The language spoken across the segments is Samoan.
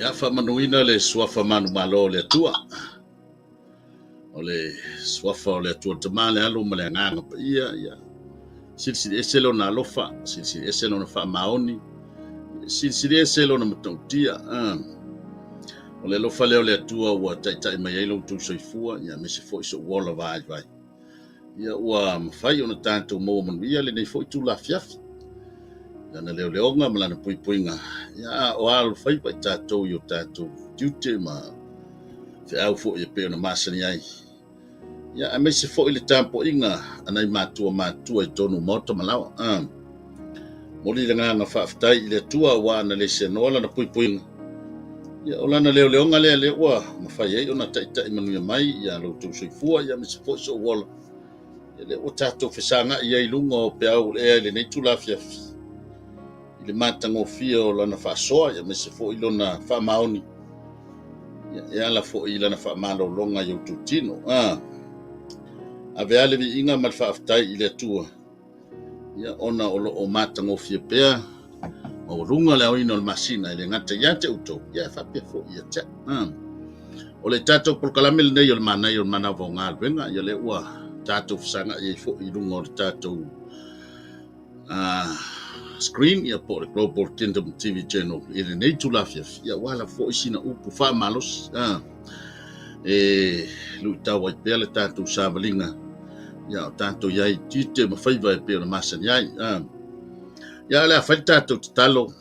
Ia faamanuina le suafa manumalo o le Atua. O le suafa o le Atua le Tama, le Alo ma le Agaga Paia. Ia silisili ese lona alofa, silisili ese lona faamaoni, silisili ese lona matautia. O le alofa lea o le Atua ua taitai mai ai lo outou soifua, ia aemaise foi sou ola vaivai. Ia ua mafai ona tatou maua manuia lenei foi itula afiafi. Lana leoleoga ma lana puipuiga, ia a o alofaiva i tatou i o tatou tiute ma feau foi e pei ona masani ai. Ia aemaise foi le tapuaiga a nai matua matutua i totonu o maota ma laoa. Momoli le agaga faafetai i le Atua ua ana le seanoa lana puipuiga. Ia o lana leoleoga lea lea ua mafai ai ona taitai manuia mai ia lo outou soifua ia aemaise foi sou ola. Ia lea ua tatou fesagai ai i luga o peau o le ea i lenei itula afiafi i le matagofie o lana faasoa ia aemaise foi lona faamaoni ia e ala foi i lana faamalologa i outou tino. Ave lava le viiga ma le faafetai i le Atua ia ona o lo o matagofie pea maualuga le aoina o le masina e le gata ia te outou, ia e faapea foi ia te au. O le tatou polokalame lenei o le manaia o le manava o galuega, ia lea ua tatou fesagai ai foi i luga o le tatou screen ia po o le Global Kingdom TV Channel i lenei itula afiafi, ia ua ala foi sina upu faamalosi e luitau ai pea le tatou savaliga ia o tatou i ai tiute ma faiva e pei ona masani ai. Ia o le a fai le tatou tatalo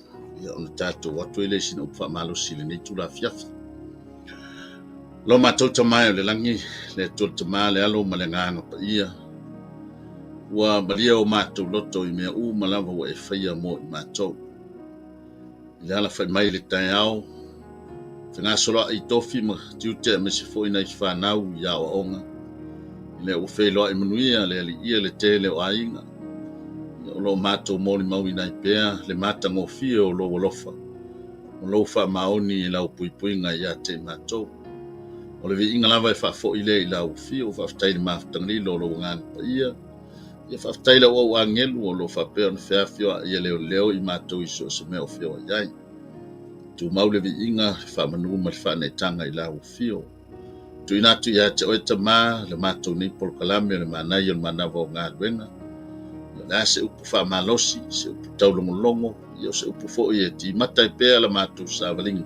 ia ona tatou atu ai lea i sina upu faamalosi i lenei itula afiafi. Lo matou Tama e o le lagi, le Atua le Tama, le Alo ma le Agaga Paia, ua malie o matou loto i mea uma lava ua e faia mo i matou. I le alafai mai i le taeao, fegasoloai i tofi ma tiute aemaise foi nai fanau i aoaoga, i lea ua feiloai manuia le Alii le tele o aiga, o lo o matou molimauina ai pea le matagofie o lou alofa, o lou faamaoni i lau puipuiga ia te i matou. O le viiga lava e faafoi lea i lau afio, faafetai i le mafutagalilo o lou Agaga Paia, ia faafetai i lau au agelu o lo o faapea ona feafioai e leoleo i matou i so o se mea o feoai ai. Tumau le viiga, le faamanu ma le faaneetaga i lau afio. Tuuina atu ia te oe Tama le matou nei polokalame o le manaia o le manava o galuega. O le a se upu faamalosi, se upu taulogologo, ia o se upu foi e timata ai pea la matou savaliga.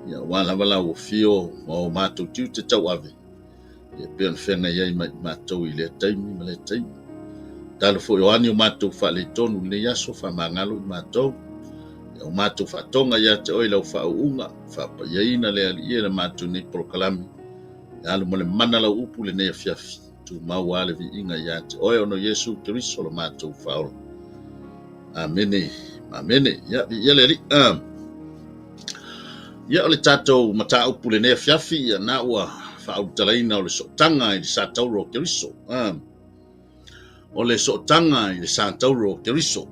Ia aua lava lau afio ma o matou tiute tauave, ia pei ona feagai ai ma i matou i lea taimi ma lea taimi. Talo foi o ani o matou faaletonu i lenei aso, faamagalo i matou. Ia o matou faatoga ia te oe lau faauuga, faapaiaina le Alii e le matou nei polokalame. E alu ma le mana lau upu lenei afiafi, tumau lava le viiga ia te oe ona o Iesu Keriso lo matou Faaola. Amene, amene. Ia, viia le Alii. Ia, o le tatou mataupu lenei afiafi, ia na ua faaulutalaina o le sootaga i le sa tauro o Keriso. O le sootaga i le sa tauro o Keriso.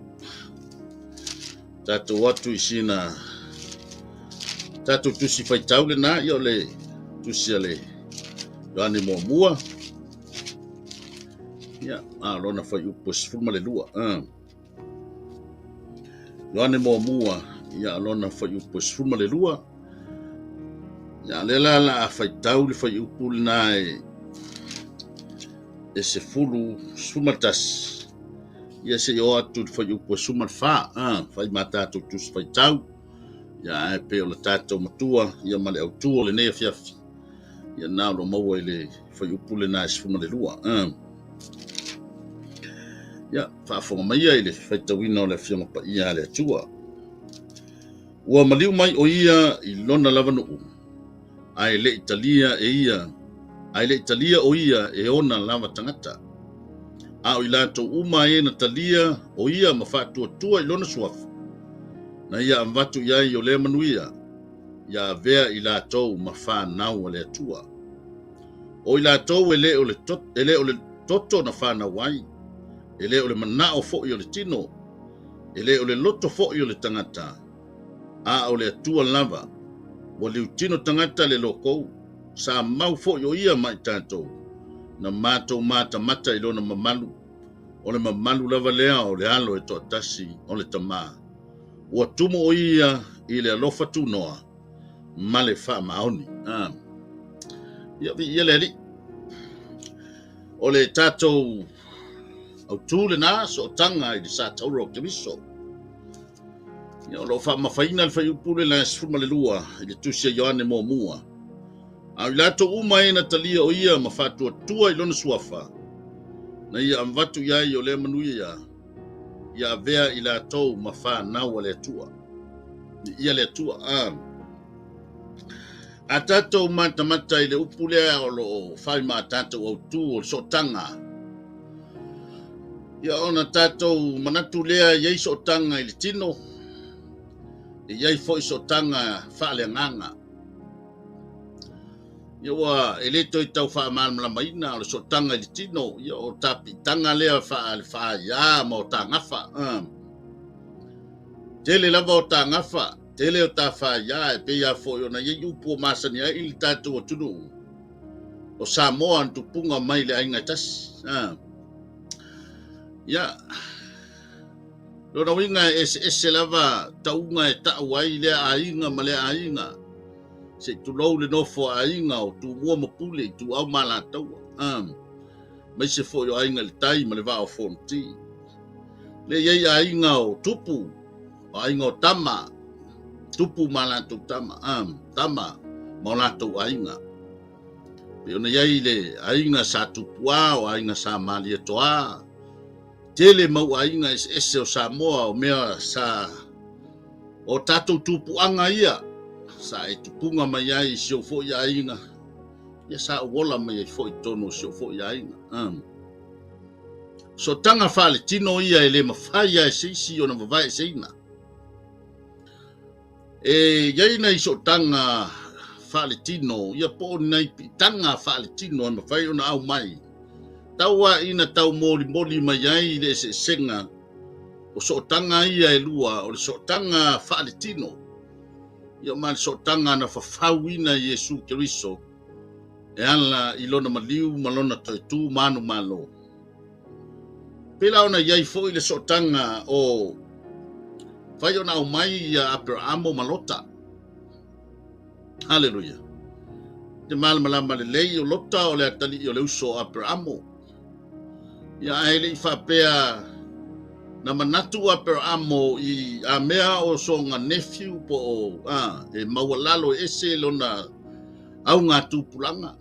Tatou atu i sina tatou tusi faitau lena, ia o le tusi a le Ioane muamua, ia, a o lona fuaiupu e 12. Ioane muamua, ia o lona fuaiupu e 12. Ia, lea la la a faitau le fuaiupu lena e 11, ia seia oo atu i le fuaiupu e 14, fai ma tatou tusi faitau, ia ae pei o le tatou matua ia ma le autu o lenei afiafi, ia na o lo o maua i le fuaiupu lena e 12. Ia, faafofoga maia i le faitauina o le Afioga Paia a le Atua. Ua maliu mai o ia i lona lava nuu, ae le i talia e ia, ae le i talia o ia e ona lava tagata. A o i latou uma e na talia o ia ma faatuatua i lona suafa, na ia avatu i ai o lea manuia, ia avea i latou ma fanau a le Atua. O i latou e le o le, e le o le toto na fanau ai, e le o le manao foi o le tino, e le o le loto foi o le tagata, a o le Atua lava. Ua liutino tagata le lokou, sa mau foi o ia ma i tatou, na matou matamata i lona mamalu, o le mamalu lava lea o le Alo e toatasi o le Tama. Ua tumu o ia i le alofa tunoa. ma le faamaoni. Ia, viia le Alii. O le tatou autū lena, sootaga i le sa taura o Keriso. Ia, o lo o faamamafaina le fuaiupu lena e 12 i le tusi a Ioane muamua. A o i latou uma e na talia o ia ma faatuatua i lona suafa, na ia avatu i ai o lea manuia ia, ia avea i latou ma fanau a le Atua. Ia le Atua. A tatou matamata i le upu lea o lo o fai ma tatou autū o le sootaga, ia ona tatou manatu lea e i ai sootaga i le tino, e i ai foi sootaga faaleagaga. Ia ua e le toe tau faamalamalamaina o le sootaga i le tino, ia o ta piitaga lea faale-faaiā ma o ta gafa. Tele lava o ta gafa, tele o ta faaiā e pei lava foi ona i ai upu o masani ai i le tatou atunuu o Samoa na tupuga mai le aiga e tasi. Ia, lona uiga e eseese lava tauga e tau ai lea aiga ma lea aiga. Se i tulou le nofo a aiga o Tumua ma Pule, Ituau ma Alataua, aemaise foi o Aiga i le Tai ma le Vaa o Fonoti. Lea e i ai aiga o Tupu, o aiga o Tama, Tupu ma latou tama, Tama ma o latou aiga. Pei ona i ai le aiga Sa Tupuā, o aiga Sa Malietoa, tele mau aiga eseese o Samoa o mea sa o tatou tupuaga ia sa e tupuga mai ai i si ou foi aiga, ia sa ou ola mai ai foi i totonu o si ou foi aiga. Sootaga faaletino ia e le mafai lava e se isi ona vavaeeseina. E i ai nai sootaga faaletino ia po o nai piitaga faaletino e mafai ona aumai, tau lava ina tau molimoli mai ai le eseesega o sootaga ia e lua, o le sootaga faaletino ia ma le sootaga na fafauina e Iesu Keriso e ala i lona maliu ma lona toe tu manumalo. Pei la ona i ai foi le sootaga o fai ona aumai ia Aperaamo ma Lota. Haleluia. Te malamalama lelei o Lota o le atalii o le uso o Aperaamo. Ia ae le i faapea na manatu Aperaamo i a mea o sona nephew po o e maualalo e ese lona augatupulaga.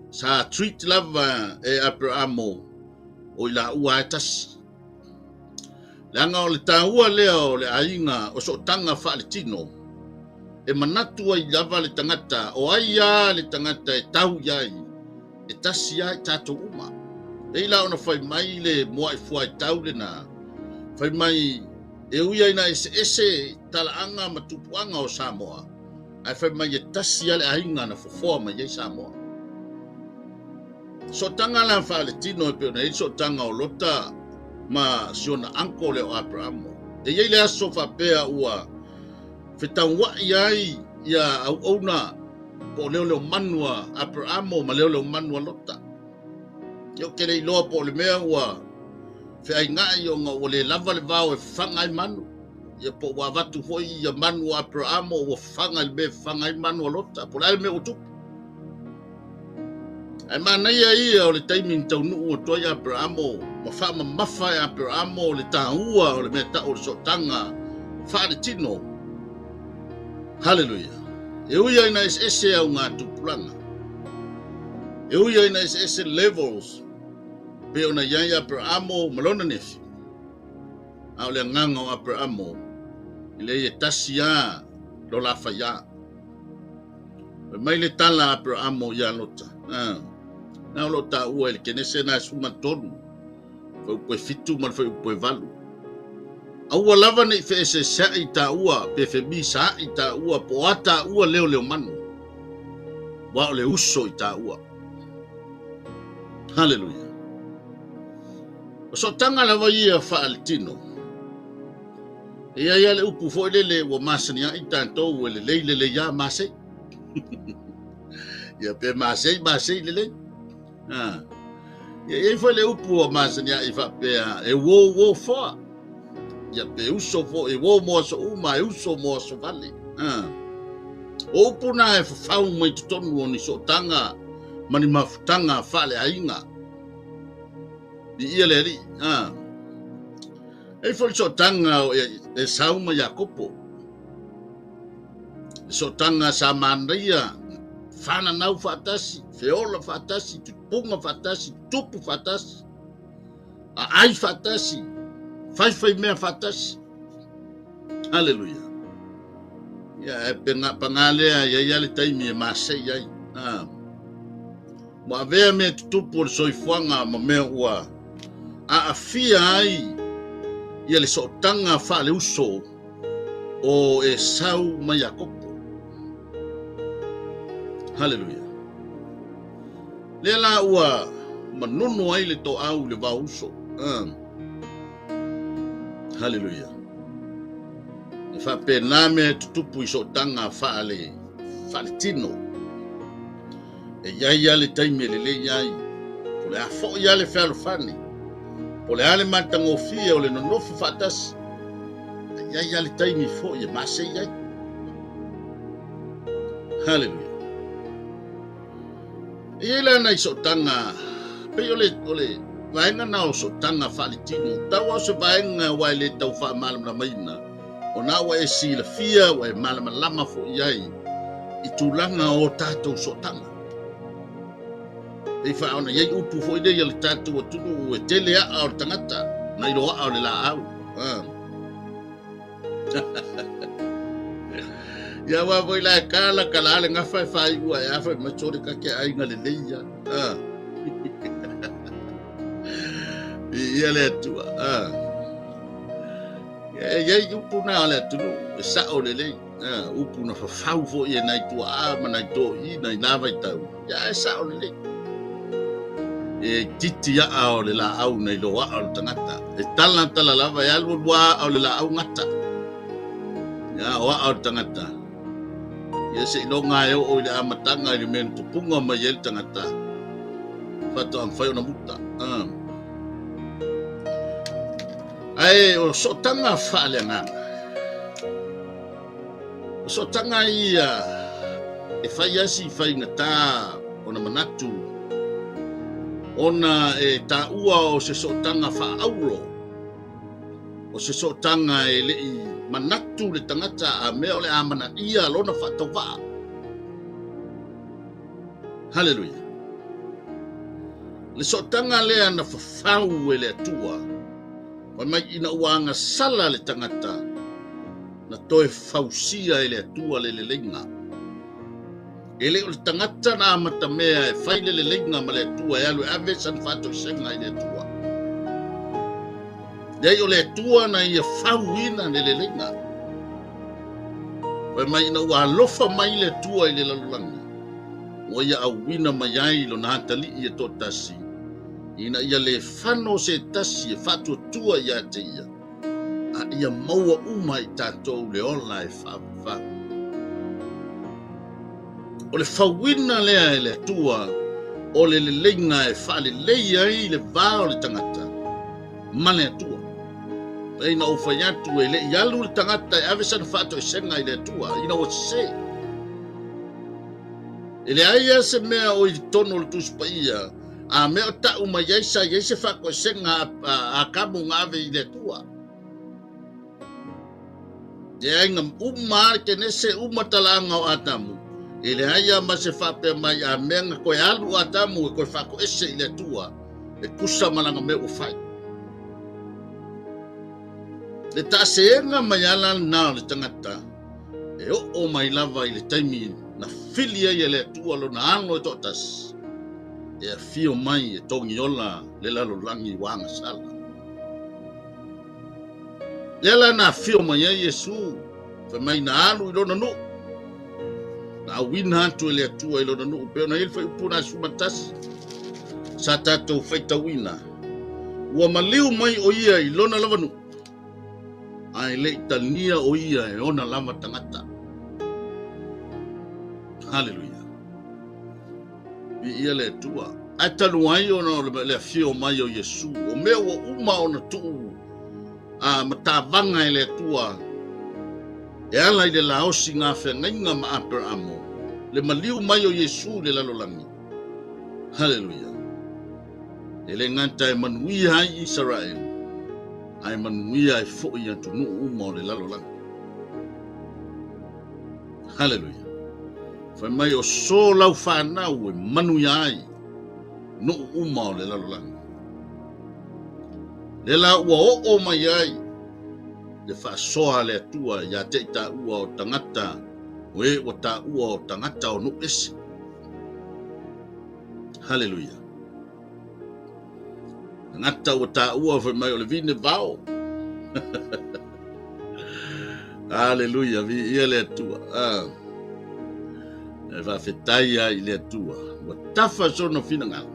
Sa treat lava e Aperaamo o i laua lava e tasi. Leaga o le taua lea o le aiga o sootaga faaletino, e manatu ai lava le tagata o ai lava le tagata e tau i ai, e tasi lava i tatou uma. Pei la ona fai mai le mua'i fuaitau lena, fai mai e ui ai ina eseese talaaga ma tupuaga o Samoa, ae fai mai e tasi lava le aiga na fofoa mai ai Samoa. Sootaga la faaletino e pei ona i ai le sootaga o Lota ma si ona uncle lea o Aperamo. E i ai le aso faapea ua fetaua'i ai ia auauna po o leoleomanu a Aperamo ma leoleomanu a Lota. Ia ou te le iloa po o le mea ua feainga'i ona ua le lava le vao e fafaga ai manu. Ia po ua avatu foi ia manu a Aperamo ua fafaga i le mea e fafaga ai manu a Lota. Po o le a le mea ua tupu. Ae manaia ia o le taimi na taunuu atu ai Aperamo ma faamamafa e Aperamo le taua o le mea tau o le sootaga faaletino. Haleluia! E ui lava ina eseese augatupulaga, e ui lava ina eseese levels pei ona i ai Aperamo ma lona nephew, a o le agaga o Aperamo, e leai e tasi lava lo la faiā. Fai mai le tala a Aperaamo iā Lota, Na o lo o taua i le Kenese na e 13, fuaiupu e 7 ma le fuaiupu e 8. Aua lava ne i feeseeseaʻi taua pe femisaʻi taua po o a taua leoleomanu, aua o le uso i taua. Haleluia! O sootaga lava ia faaletino. E i ai lava le upu foi lele ua masani ai tatou e lelei lelei lava masei. Ia pe masei masei lelei. Ha. Ia i ai foi le upu ua masani ai faapea e uo uo foa. Ia pe uso foi e uo mo aso uma e uso mo aso vale. Ha. O upu na e fafau mai totonu o ni sootaga ma ni mafutaga faaleaiga. Viia le Alii. A. E i foi le sootaga o Esau ma Iakopo. Le sootaga sa manaia fananau faatasi, feola faatasi, tupuga faatasi, tupu faatasi, aai faatasi, faifaimea faatasi. Haleluia. Ia, e penga, pagā lea, i ai lava le taimi e masei ai. Ah. Ua avea mea tutupu o le soifuaga ma mea ua aafia ai ia le sootaga faaleuso o Esau ma Iakopo. Haleluia. Lea la ua manunu ai le toau i le vaouso. Ah. Haleluia. E faapena mea e tutupu i sootaga faale, faaletino. E i ai lava le taimi e lelei ai, po o le a foi lava le fealofani, po o le a le matagofie o le nonofo faatasi, e i ai lava le taimi foi e masei ai. Haleluia. E i ai la nai sootaga, pei o le, o le vaega na o sootaga faaletino, tau lava o se vaega aua e le tau faamalamalamaina, ona ua e silafia, ua e malamalama foi i ai i tulaga o tatou sootaga. Pei faa ona i ai upu foi nei a le tatou atunuu e tele aa o le tagata nai lo aa o le laau. Ah. Ia aua foi la e kala kala a le gafa e faaiua e a fai mai sole ka ke aiga lelei ia. Ah. Ia le Atua. Ah. E i ai upu na o le atunuu e sao lelei. Ah, upu na fafau foi e nai tuaa ma nai toeaiina i na vaitau. Ia e sao lelei. E titi aa o le laau nai lo aa o le tagata. E tala tala lava e alu alu aa o le laau gata. Ia o aa o le tagata. Ia seiloga e oo i le amataga i le mea na tupuga mai ai le tagata. Faatoa mafai ona muta. Ah. Ae o sootaga faaleagaga. O sootaga ia e fai lava si faigata ona manatu ona e taua o se sootaga faaaulo, o se sootaga e le i manatu le tagata a mea o le a manaia lona faatauvaa. Haleluia! Le sootaga lea na fafau e le Atua, fai mai ina ua agasala le tagata, na toe fausia e le Atua le leleiga. E le o le tagata na amatamea e fai le leleiga ma le Atua e alu e ave sana faatoesega i le Atua. Leai, o le Atua na ia fauina le leleiga. Fai mai ina ua alofa mai le Atua i le lalolagi, ua ia auina mai ai lona atalii e toatasi, ina ia le fano se tasi e faatuatua ia te ia, a ia maua uma i tatou le ola e faavavau. O le fauina lea e le Atua o le leleiga e faalelei ai le va o le tagata ma le Atua. Pei na ou fai atu e le i alu le tagata e ave sana faatoesega i le Atua ina ua sese. E leai lava se mea o i totonu o le Tusi Paia a mea o tau mai ai sa i ai se faatoesega a Atamu na ave i le Atua. Leai na uma lava le Kenese, uma talaaga o Atamu, e leai lava ma se faapea mai a mea na toe alu o Atamu e toe faatoese i le Atua e tusa ma lana mea ua fai. Le taaseega mai ala lena o le tagata e oo mai lava i le taimi na fili ai e le Atua lona alo e toatasi e afio mai e togiola le lalolagi ua agasala. Lea la na afio mai ai Iesu, fai mai na alu i lona nuu, na auina atu e le Atua i lona nuu, pei ona i ai le fuaiupu na 11 sa tatou faitauina, ua maliu mai o ia i lona lava nuu, a e le i tania o ia e ona lava tagata. Haleluia. Viia le Atua. Ae talu ai ona o le afio mai o Iesu, o mea ua uma ona tuu a matavaga e le Atua E ala i le laosiga feagaiga ma Aperaamo, le maliu mai o Iesu i le lalolagi. Haleluia! E le gata e manuia ai Isaraelu, ae manuia ai foi atunuu uma o le lalolagi. Haleluia! Fai mai o so lau fanau e manuia ai nuu uma o le lalolagi. Lea la ua oo mai ai le faasoa a le Atua ia te i taua o tagata o e ua taua o tagata o nuu ese. Haleluia. Tagata ua taua fai mai o le vine vao. Haleluia, viia le Atua. Ah. E faafetai ai i le Atua. Ua tafa sona finagalo.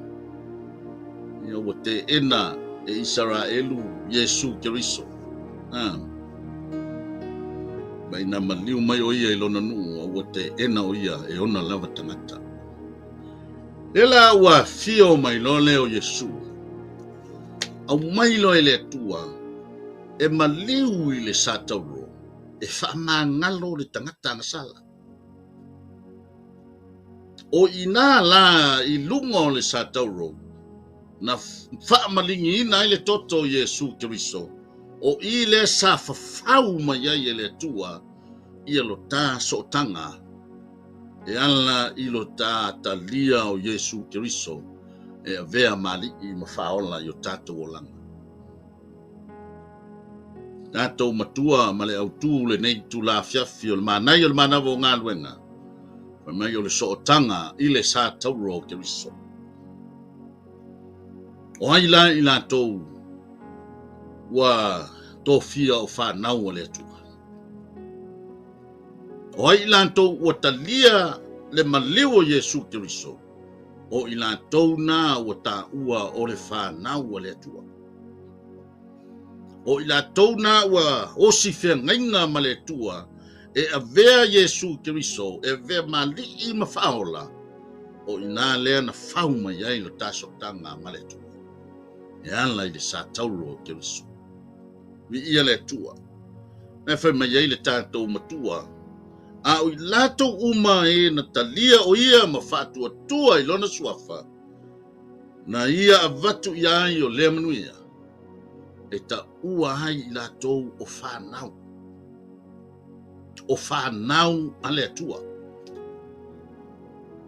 Ia ua teena e Isaraelu Iesu Keriso. Ah. Ma ina maliu mai o ia i lona nuu, a ua teena o ia e ona lava tagata. Lea la ua afio mai loa lea o Iesu, aumai loa e le Atua e maliu i le sa tauro e faamagalo le tagata agasala. O i inā la i luga o le sa tauro na faamaligiina ai le toto o Iesu Keriso, o i lea sa fafau mai ai e le Atua ia lo ta sootaga e ala i lo ta talia o Iesu Keriso e avea ma Alii ma Faaola i o tatou olaga. Tatou matua ma le autū lenei itula afiafi o le manaia o le manava o galuega, fai mai o le sootaga i le sa tauro o Keriso. O ai la i latou ua tofia o fanau a le Atua? O ai i latou ua talia le maliu o Iesu Keriso? O i latou na ua taua o le fanau a le Atua. O i latou na ua osi feagaiga ma le Atua e avea Iesu Keriso e avea ma Alii ma Faaola, o i ina lea na fau mai ai lo ta sootaga ma le Atua e ala i le sa tauro o Keriso. Viia le Atua. Na fai mai ai le tatou Matua, a o i latou uma e na talia o ia ma faatuatua i lona suafa, na ia avatu i ai o lea manuia, e taua ai i latou o fanau, o fanau a le Atua.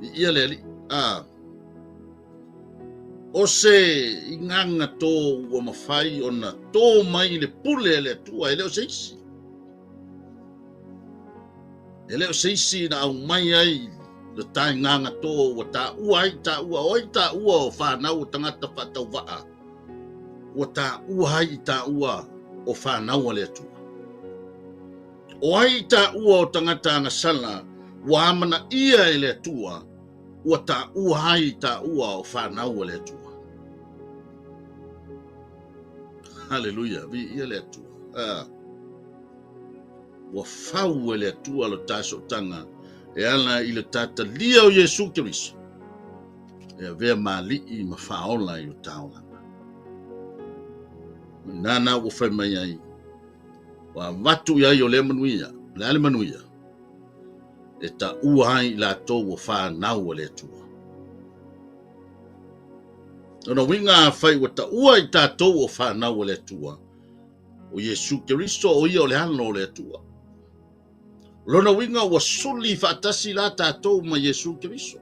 Viia le Alii. A o se igaga tō ua mafai ona tō mai i le pule a le Atua, e le o se isi. E le o se isi na aumai ai le taegaga tō ua taua ai taua, o ai taua o fanau o tagata faatauvaa, ua taua ai i taua o fanau a le Atua. O ai taua o tagata agasala ua amanaia e le Atua, ua taua ai i taua o fanau a le Atua. Haleluia, viia le Atua. Ah. Ua fau e le Atua lo ta sootaga e ala i le tatalia o Iesu Keriso e avea ma Alii ma Faaola i o ta olaga. Nana ua fai mai ai, ua avatu i ai o lea manuia, o le a le manuia? E taua ai i latou o fanau a le Atua. Lona uiga afai ua taua i tatou o fanau a le Atua, o Iesu Keriso o ia o le Alo o le Atua. O lona uiga ua suli faatasi la tatou ma Iesu Keriso.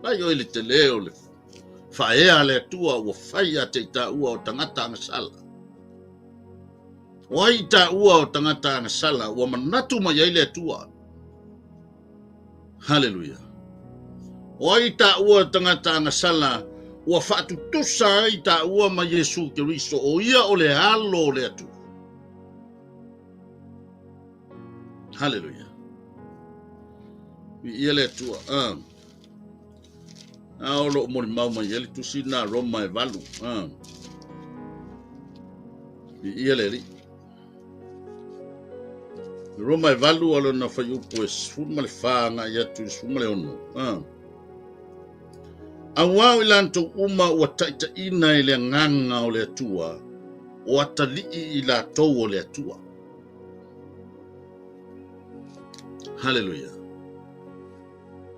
Mai oe le tele o le faaea a le Atua ua fai ia te i taua o tagata agasala. O ai i taua o tagata agasala ua manatu mai ai le Atua. Haleluia. O ai taua tagata agasala ua faatutusa ai taua ma Iesu Keriso, o ia o le Alo o le Atua. Haleluia. Viia le Atua. Ah. A o loo molimau mai ai le tusi na Roma e 8. Ah. Viia le Alii. Roma e 8 a lona fuaiupu e 14 agai atu i le 16. Ah. Auā o i latou uma ua taitaiina e le Agaga o le Atua, o atalii i latou o le Atua. Haleluia.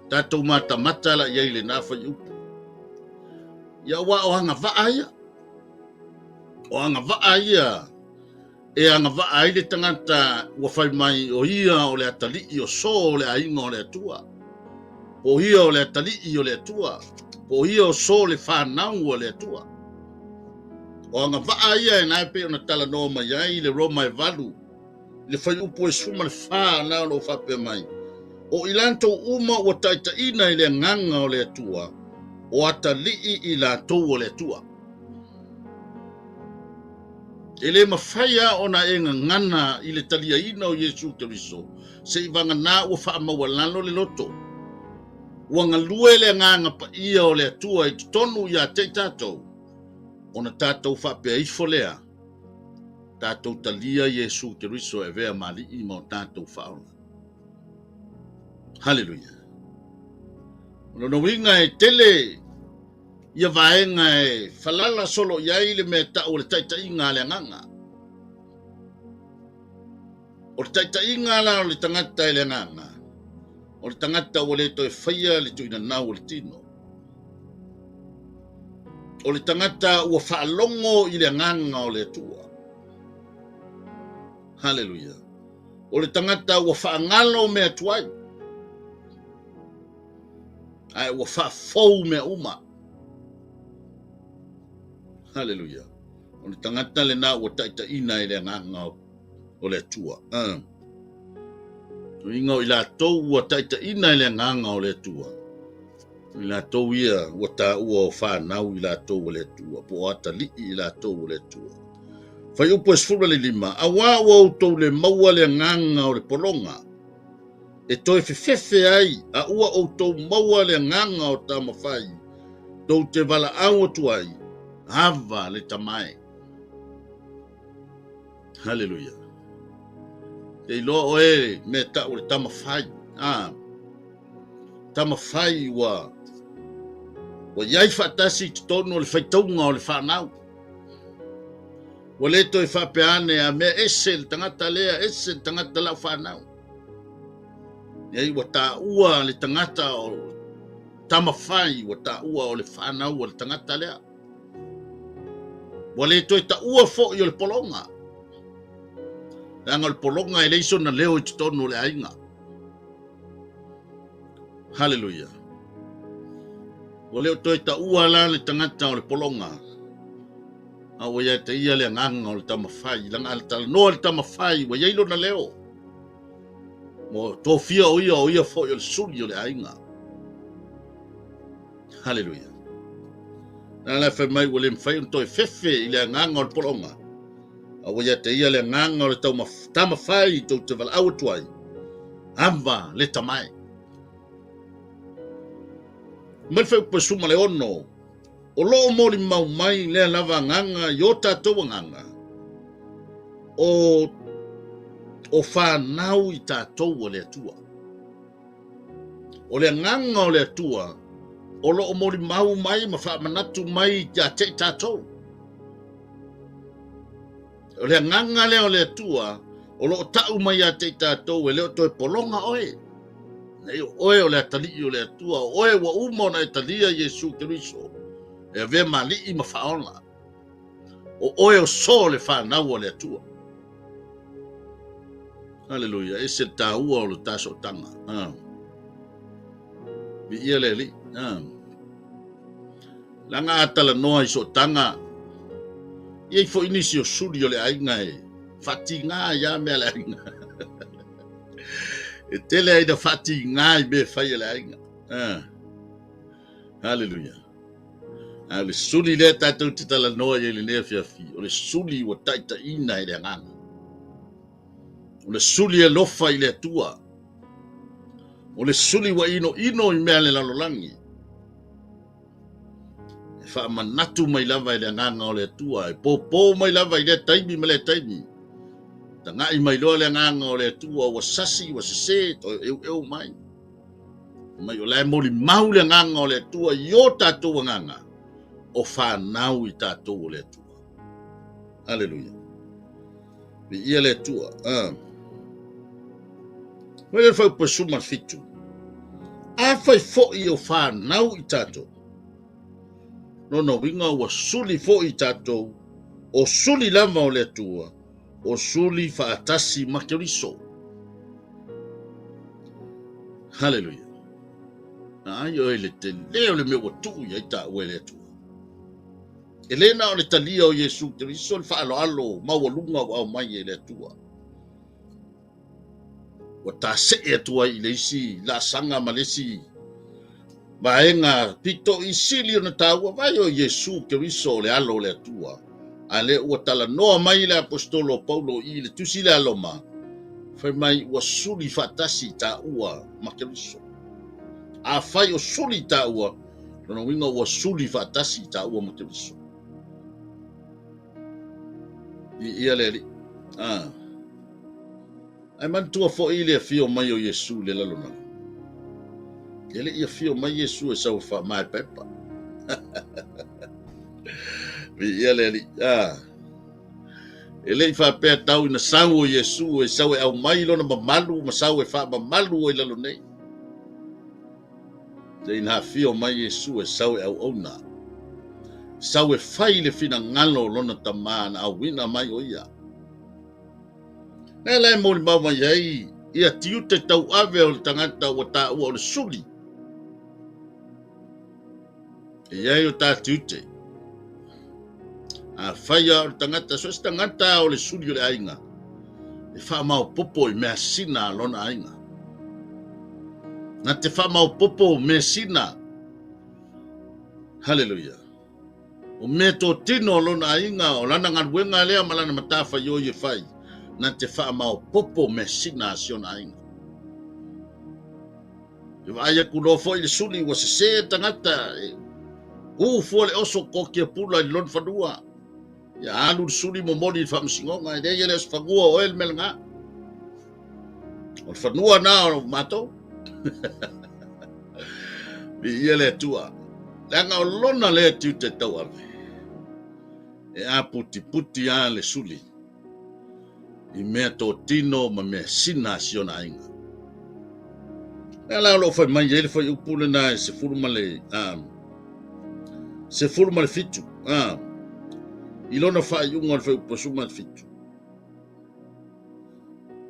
Tatou matamata la i ai i lena fuaiupu. Ia aua o agavaa ia. O agavaa ia e agavaa ai le tagata ua fai mai o ia o le atalii o so o le aiga o le Atua. Po o ia o le atalii o le Atua. Po o ia o so le fanau a le Atua. O agavaa ia e na e pei ona talanoa mai ai le Roma e 8 i le fuaiupu e 14 na o lo o faapea mai, O i latou uma ua taitaiina i le agaga o le Atua, o atalii i latou o le Atua. E le mafai lava ona e gagana i le taliaina o Iesu Keriso seivagana ua faamaualalo le loto. Ua galue le agaga paia o le Atua i totonu ia te i tatou, ona tatou faapea ifo lea, tatou talia Iesu Keriso e avea ma Alii ma o tatou Faaola. Haleluia! O lona uiga e tele ia vaega e falala solo i ai le mea tau o le taitaiga a le agaga. O le taitaiga la o le tagata i le agaga, o le tagata ua le toe faia le tuinanau o le tino. O le tagata ua faalogo i le agaga o le Atua. Haleluia. O le tagata ua faagalo mea tuai, ae ua faafou mea uma. Haleluia. O le tagata lena ua taitaiina e le agaga o le Atua. Uiga o i latou ua taitaiina e le agaga o le Atua, o i latou ia ua taua o fanau i latou o le Atua, po o atalii i latou o le Atua. Fuaiupu e 15, Auā ua outou le maua le agaga o le pologa, e toe fefefe ai, a ua outou maua le agaga o tamafai, tou te valaau atu ai, Ava le Tama e. Haleluia. Te iloa oe mea tau o le tamafai. Ah, tamafai ua ua iai faatasi i totonu o le faitauga o le fanau. Ua le toe faapea ane a mea ese le tagata lea, ese le tagata lau fanau. Nei ua taua le tagata o tamafai, ua taua o le fanau o le tagata lea. Ua le toe taua foi o le pologa. Leaga o le pologa e leai sona leo i totonu o le aiga. Haleluia. Ua le o toe taua la le tagata o le pologa. A ua ia te ia le agaga o le tamafai. Leaga a talanoa le tamafai, ua i ai lona leo. Ua tofia o ia, o ia foi o le suli o le aiga. Haleluia. Na la fai mai ua le mafai ona toe fefe i le agaga o le pologa. A ua ia te ia le agaga o le tamafai tou te valaau atu ai. Ava le tamae. Mai le fuaiupu 16, o lo o molimau mai lea lava agaga i o tatou agaga, o, o fanau i tatou a le Atua. O le agaga o le Atua o lo o molimau mai ma faamanatu mai ia te i tatou. O le agaga lea o le Atua o lo o tau mai ia te i tatou e le o toe pologa oe. Nei o oe o le atalii o le Atua, o oe ua uma ona e talia Iesu Keriso e avea ma alii ma faaola. O oe o so le fanau a le Atua. Haleluia, ese le taua o le ta sootaga. Ah. Viia le Alii. Ah. Leaga a talanoa i sootaga, i ai foi nisi o suli o le aiga e faatiga ai lava mea a le aiga. E tele ai na faatiga i mea e fai a le aiga. Ah. Haleluia. A o le suli lea tatou te talanoa i ai i lenei afiafi, o le suli ua taitaiina e le agaga. O le suli e alofa i le Atua. O le suli ua inoino i mea a le lalolagi. E faamanatu mai lava e le agaga o le Atua, e pōpō mai lava i lea taimi ma lea taimi. Tagai mai loa le agaga o le Atua, ua sasi, ua sesē, toe eueu mai. Mai o la e molimau le agaga o le Atua i o tatou agaga, o fanau i tatou o le Atua. Haleluia. Viia le Atua. Ah. Mai le fuaiupu 17, Afai foi o fanau i tatou, lona uiga ua suli foi i tatou, o suli lava o le Atua, o suli faatasi ma Keriso. Haleluia. Ai oe le tele o le mea ua tuu i ai taua e le Atua. E le na o le talia o Iesu Keriso le faaaloalo maualuga ua aumai e le Atua. Ua tasee atu ai i le isi laasaga ma le isi vaega pito i sili ona taua, vai o Iesu Keriso o le Alo o le Atua. A lea ua talanoa mai le aposetolo o Paulo i le tusi le a Roma, fai mai ua suli faatasi taua ma Keriso. Afai o suli taua, lona uiga ua suli faatasi taua ma Keriso. Viia le Alii. Ah. Ae manatua foi le afio mai o Iesu i le lalolagi. E le i afio mai Iesu e sau e faamaepaepa. Viia le Alii. Ah. E le i faapea tau ina sau o Iesu e sau e aumai lona mamalu ma sau e faamamalu ai lalo nei. Te ina afio mai Iesu e sau e auauna, sau e fai le finagalo o lona Tama na auina mai o ia. Lea la e molimau mai ai ia tiute tauave o le tagata ua taua o le suli. E i ai o ta tiute. Afai a o le tagata, so o se tagata o le suli o le aiga, e faamaopopo i measina a lona aiga. Na te faamaopopo measina. Haleluia. O mea totino o lona aiga, o lana galuega lea ma lana matafaioi e fai, na te faamaopopo measina a si ona aiga. E vaai atu loa foi le suli ua sese tagata, e u fua le oso kokia pula i lona fanua. Ia alu le suli momoli i le faamasinoga, e leai e le o se fanua o oe le mea lena. O le fanua na o matou. Viia le Atua. Leaga o lona lea tiute tauave. E aputiputi a le suli i mea totino ma mea sina a si ona aiga. Lea la o lo o fai mai ai le fuaiupu lena e 17, i lona faaiuga o le fuaiupu 17.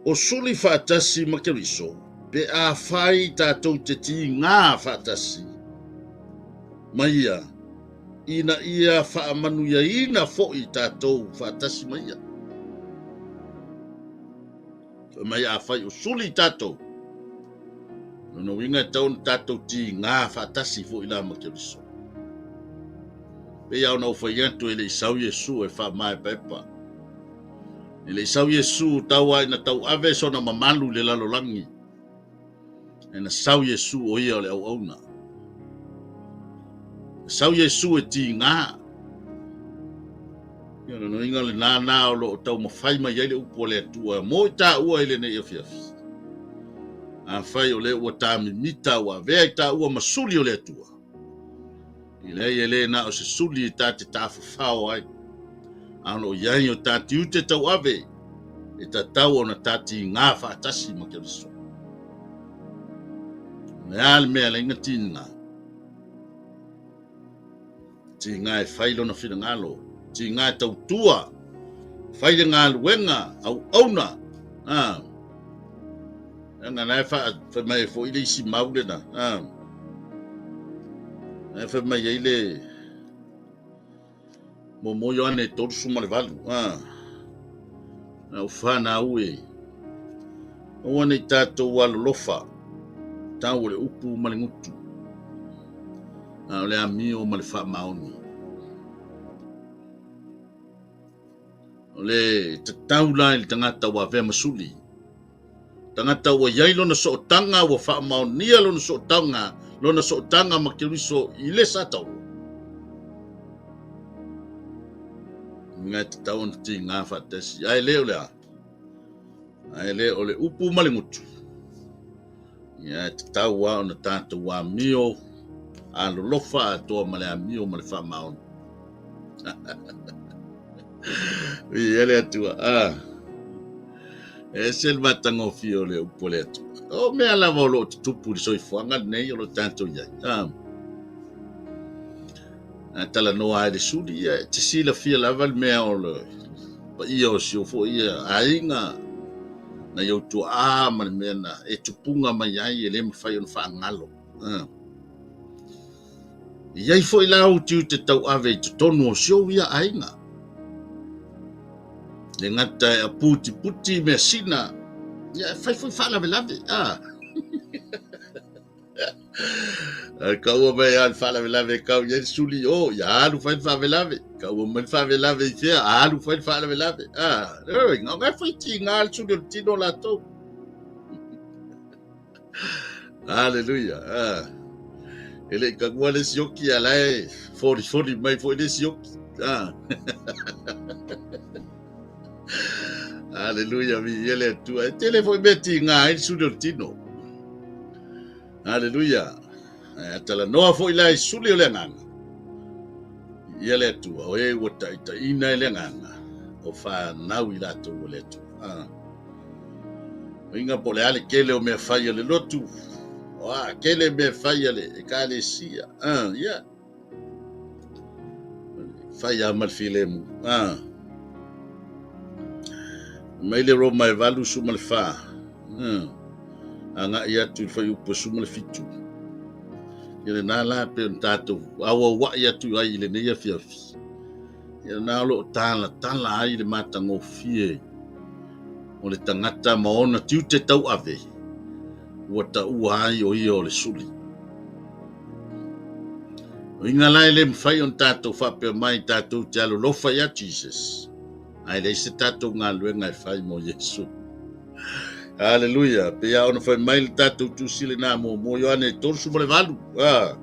O suli faatasi ma Keriso, pe afai tatou te tigā faatasi ma ia, ina ia faamanuiaina foi tatou faatasi ma ia. Fai mai afai o suli tatou, lona uiga e tatau ona tatou tigā faatasi foi la ma Keriso. Pei lava ona ou fai atu e le i sau Iesu e faamaepaepa. E le i sau Iesu tau lava ina tauave sona mamalu i le lalolagi. E na sau Iesu o ia o le auauna. Na sau Iesu e tigā. Ia lona uiga o le nānā o lo o taumafai mai ai le upu a le Atua mo i taua i lenei afiafi. Afai o lea ua tamimita ua avea i taua ma suli o le Atua, E leai, e le na o se suli e ta te tafafao ai, a o lo o i ai o ta tiute tauave e tatau ona ta tigā faatasi ma Keriso. O le a le mea e ala ai ona tigā? Tigā e fai lona finagalo, tigā e tautua, fai le galuega, auauna, a. Leaga la e fai mai ai foi le isi mau lena. Ah. E fai mai ai le momo Ioane 38. Ah. Na u whanau e. Aua nei tātou alolofa. Tau o le upu ma le ngutu. A o le amio ma le faamaoni. O le tatau la i le tagata ua avea ma suli. Tagata ua i ai lona sootaga, ua faamaonia lona sootaga, lona sootaga ma Keriso i le Satauro. Nga e tatau ona tigā faatasi. Ae le o le a? Ae le o le upu ma le gutu. Ia e tatau lava ona tatou amio alolofa atoa ma le amio ma le faamaoni. Viia le Atua. Ah. E ese le matagofie o le upu a le Atua. O mea lava o lo o tutupu i le soifuaga lenei o lo o tatou i ai. Ah. A talanoa ai le suli, ia, e te silafia lava le mea o le paia o si ou foi ia aiga, nai ou tuaa ma le mea na e tupuga mai ai e le mafai ona faagalo. Ah. E i ai foi la ou tiute tauave i totonu o si ou ia aiga. Le gata e aputiputi measina, ia e fai foi faalavelave. Ah. Ae kaua mai lava le faalavelave e kau i ai le suli, o, ia alu fai le faalavelave. Kaua mai le faalavelave i fea, alu fai le faalavelave. Ah, oi, ngā ngai foi tiga le suli o le tino latou. Haleluia. Ah. E le i kagua le isi oki, a la e folifoli mai foi le isi oki. Ah. Haleluia, viia le Atua. E tele foi mea tiga ai le suli o le tino. Haleluia. Ae a talanoa foi la i suli o le agaga, viia le Atua, o e ua taitaiina e le agaga, o fanau i latou o le Atua. Ah. Uiga po o le a le tele o mea fai a le lotu, o a tele mea fai a le ekalesia. Ah, ia. Fai lava ma le filemu. Ah. Mai le Roma e 84. Ah. Agai atu i le fuaiupu e 17. Ia lena la pei ona tatou auauai atu ai i lenei afiafi. Ia na o lo o talatala ai le matagofie o le tagata ma ona tiute tauave ua taua ai o ia o le suli. O iga la e le mafai ona tatou faapea mai tatou te alolofa ia Jesus, ae leai se tatou galuega e fai mo Iesu. Haleluia! Pei lava ona fai mai le tatou tusi lena muamua Ioane 38, ah,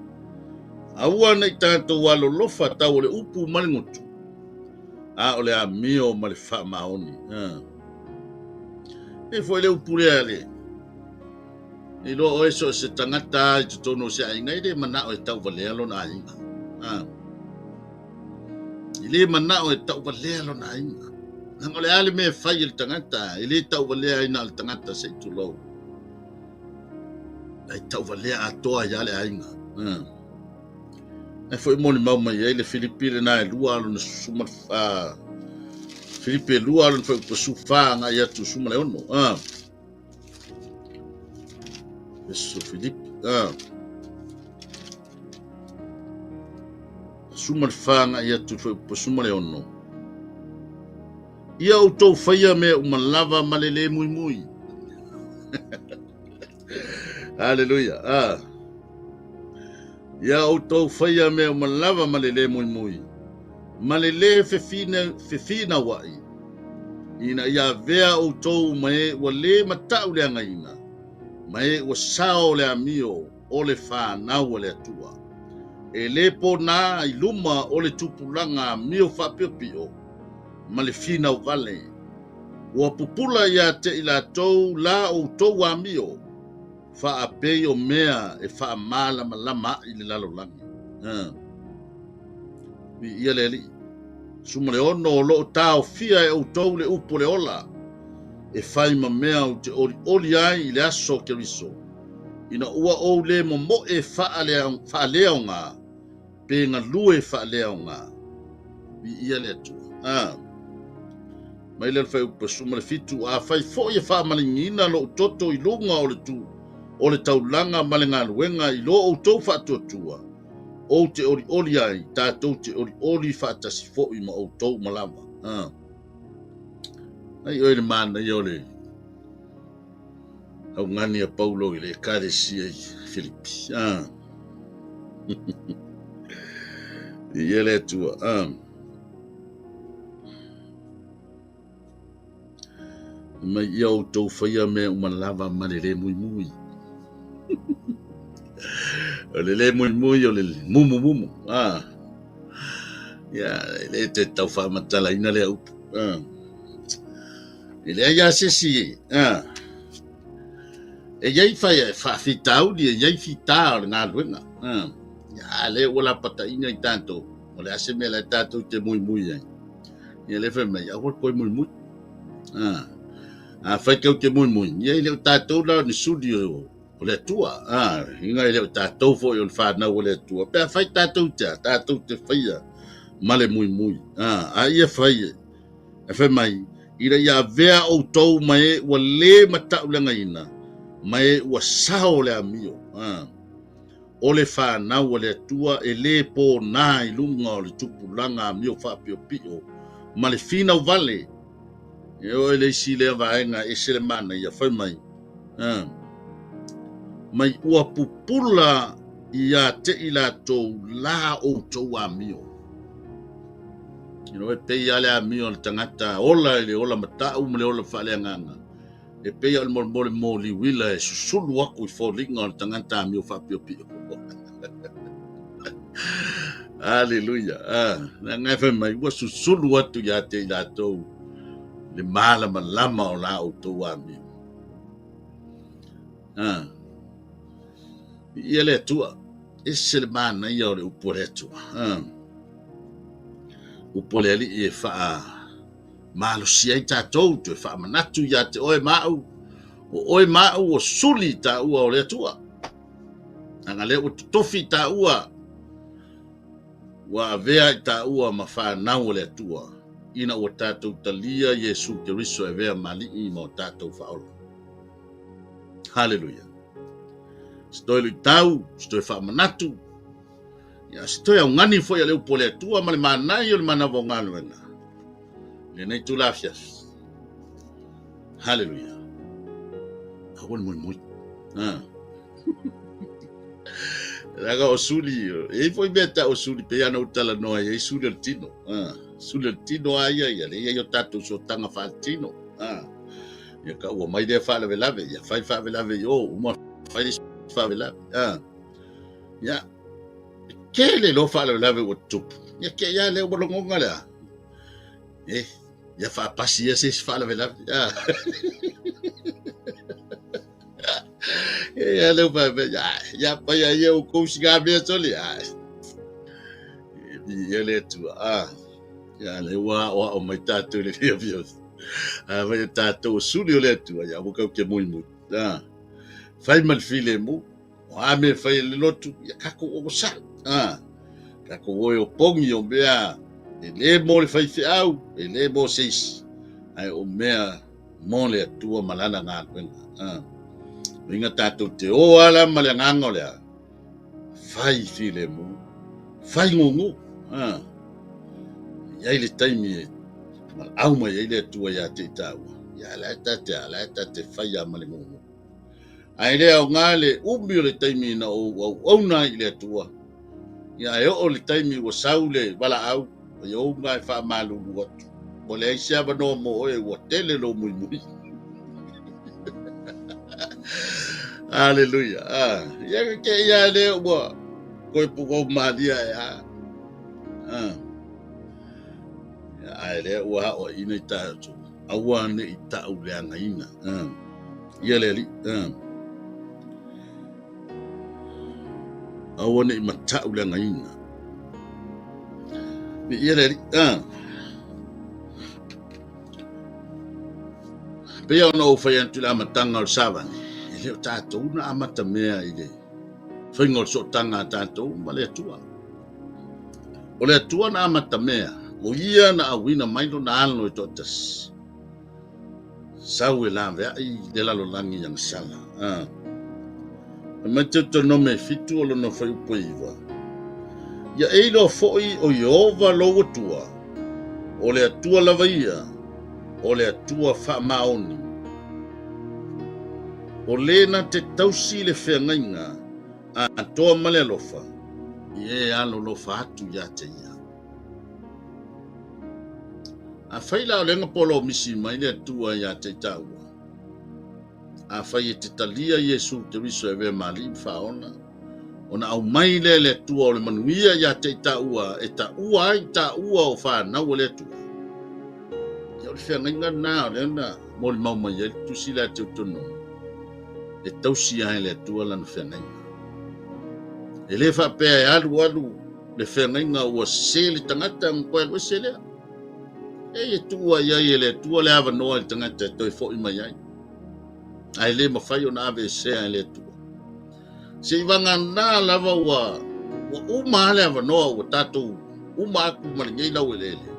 Aua ne i tatou alolofa tau o le upu ma le gutu, a o le amio ma le faamaoni. Ah. E foi le upu lea le iloa oe so o se tagata i totonu o se aiga, e le manao e tauvalea lona aiga. Ah. E le manao e tauvalea lona aiga. Leaga o le a le mea e fai e le tagata, e le tauvalea ai na o le tagata se i tulou. Ai tauvalea atoa ai lava le aiga. Ai foi molimau mai ai le Filipi lena e lua lona suma Filipi e lua lona fuaiupu 14 agai atu 16. Iesu Filipi. 14 agai atu fuaiupu 16. Ia outou faia mea uma lava ma le lē muimui. Haleluia. Ah. Ia outou faia mea uma lava ma le lē muimui, ma le lē fefinauai, ina ia avea outou ma e ua lē matau leagaina, ma e ua sao le amio o le fanau a le Atua. E lē pona i luma o le tupulaga amio faapiopio ma le finau vale, ua pupula ia te i latou la outou amio, faapei o mea e faamalamalama ai le lalolagi. Viia le Alii. 16 o lo o taofia e outou le upu o le ola, e fai ma mea ou te olioli ai i le aso o Keriso, ina ua ou lē momoe faaleaoga pe galue faaleaoga. Viia le Atua. A. Mai lea le fuaiupu 17, Afai foi e faamaligiina lou toto i luga o le tu o le taulaga ma le galuega i lo outou faatuatua, ou te olioli ai, tatou te olioli faatasi foi ma outou uma lava. A. Ai oe le manaia o le augani a Paulo i le Ekalesia i Filipi. Ah. Ia le Atua. Ah. Mai ia outou faia mea uma lava ma le lē muimui. O le lē muimui o le mumumumu. Ah. Ia, e le te tau faamatalaina lea upu. Ah. E leai lava se isi, a, e i ai fai faafitauli, e i ai fita o le galuega, a, a lea ua lapataiga i tatou, o le a se mea la e tatou te muimui ai. Ia lea fai mai, aua le toe muimui. A, Afai kau te muimui, ia e le o tatou la o ni suli o o le Atua. A, inga e le o tatou foi o le fanau o le Atua. Pe afai tatou te a, tatou te faia ma le muimui. A, a ia fai e, e fai mai, ina ia avea outou ma e ua lē matauleagaina, ma e ua sao le amio. A, o le fanau a le Atua e lē pōnā i luga o le tupulaga amio faapiopio ma le finau vale. E oo i le isi lea vaega e ese le manaia, fai mai, a, mai ua pupula ia te i latou la outou amio. You know, e pei lava le amio a le tagata ola i le ola matau ma le ola faaleagaga. E pei o le molemole moliuila e susulu aku i foliga o le tagata amio faapiopio. Aleluia. Ah, leaga e fai mai, ua susulu atu ia te i latou le malamalama o la outou amio. Ah. Ia le Atua, ese le manaia o le upu a le Atua. Ah. Upu a le Alii e faa malosi ai tatou, toe faamanatu ia te oe ma au, o oe ma au o suli taua o le Atua. Leaga lea ua totofi taua, ua avea i taua ma fanau o le Atua, ina ua tatou talia Iesu Keriso e avea ma Alii ma o tatou Faaola. Haleluia. Se toe luitau, se toe faamanatu, ia, se toe augani foi a le upu o le Atua ma le manaia o le manava o galuega. Lenei itula afiafi. Haleluia. Aua le muimui. Ah. Leaga o suli, e i foi mea tau o suli, pei ana ou talanoa i ai suli o le tino. Ah. Suli o le tino a ia ia, le ia i o tatou sootaga faaletino. Ah. Ia ka ua mai lea faalavelave, ia fai faalavelave i o, uma fai le isi faalavelave. Ah. Ia, tele loa faalavelave ua tutupu. Ia ke ia lea ua logona lea. Eh, ia faapasi ia se isi faalavelave. Ah. Ia lea ua faapea, ia, ia pai a ia oukou siga mea sole. Ah. Ia le Atua. Ah. Ia lea ua aoao mai tatou i le fiafia. A fai o tatou o suli o le Atua, ia aua kau te muimui. Ah. Fai ma le filemu. O a mea e fai e le lotu, ia tatou onosai. Ah. Tatou o e opogi o mea e lē mo le faifeau, e lē mo se isi, ae o mea mo le Atua ma lana galuega. Ah. Uiga tatou te o ala ma le agaga o le a? Fai filemu, fai gugu. Ah. E i ai le taimi e valaau mai ai le Atua ia te i tāua. Ia la e ta te a, la e ta te fai a ma le gugu. Ae le aoga le umi o le taimi na ou auauna ai i le Atua. Ia ae oo le taimi ua sau le valaau, e ou ga e faamalulu atu. Ua leai se avanoa mo oe, ua tele lou muimui. Aleluia. Ah, ia ke ia le ua koe pukou malia e a. Ah. Ia ae lea ua aoaina i tatou. Aua ne i tauleagaina. Ah. Ia le Alii. Ah. Aua ne i matauleagaina. Ia le Alii. Ah. Pei ona ou fai atu i le amataga o le savali, e le o tatou na amata mea i le faiga o le sootaga a tatou ma le Atua. O le Atua na amata mea, o ia na auina mai lona alo e toatasi. Sau e laveai le lalolagi i agasala. Ah. Fai mai Teutonome 7 o lona fuaiupu e 9. Ia e iloa foi o Ieova lou Atua, o le Atua lava ia, o le Atua faamaoni. O le na te tausi le feagaiga atoa ma le alofa, i e alolofa atu ia te ia. Afai la o le polomisi mai le Atua ia te i tāua, afai e te talia Iesu Keriso e avea ma Alii ma Faaola, ona aumai lea e le Atua o le manuia ia te i tāua e taua ai tāua o fanau a le Atua. Ia o le feagaiga lena o lea na molimau mai ai le tusi lea a Teutonomi, e tausi ai le Atua lana feagaiga. E le faapea e alu alu le feagaiga ua sese le tagata ona toe alu ese lea. E e tuua i ai e le Atua le avanoa i le tagata e toe fo'i mai ai, ae le mafai ona aveesea e le Atua. Seiavagana lava ua ua uma le avanoa ua tatou uma atu ma lenei laueleele.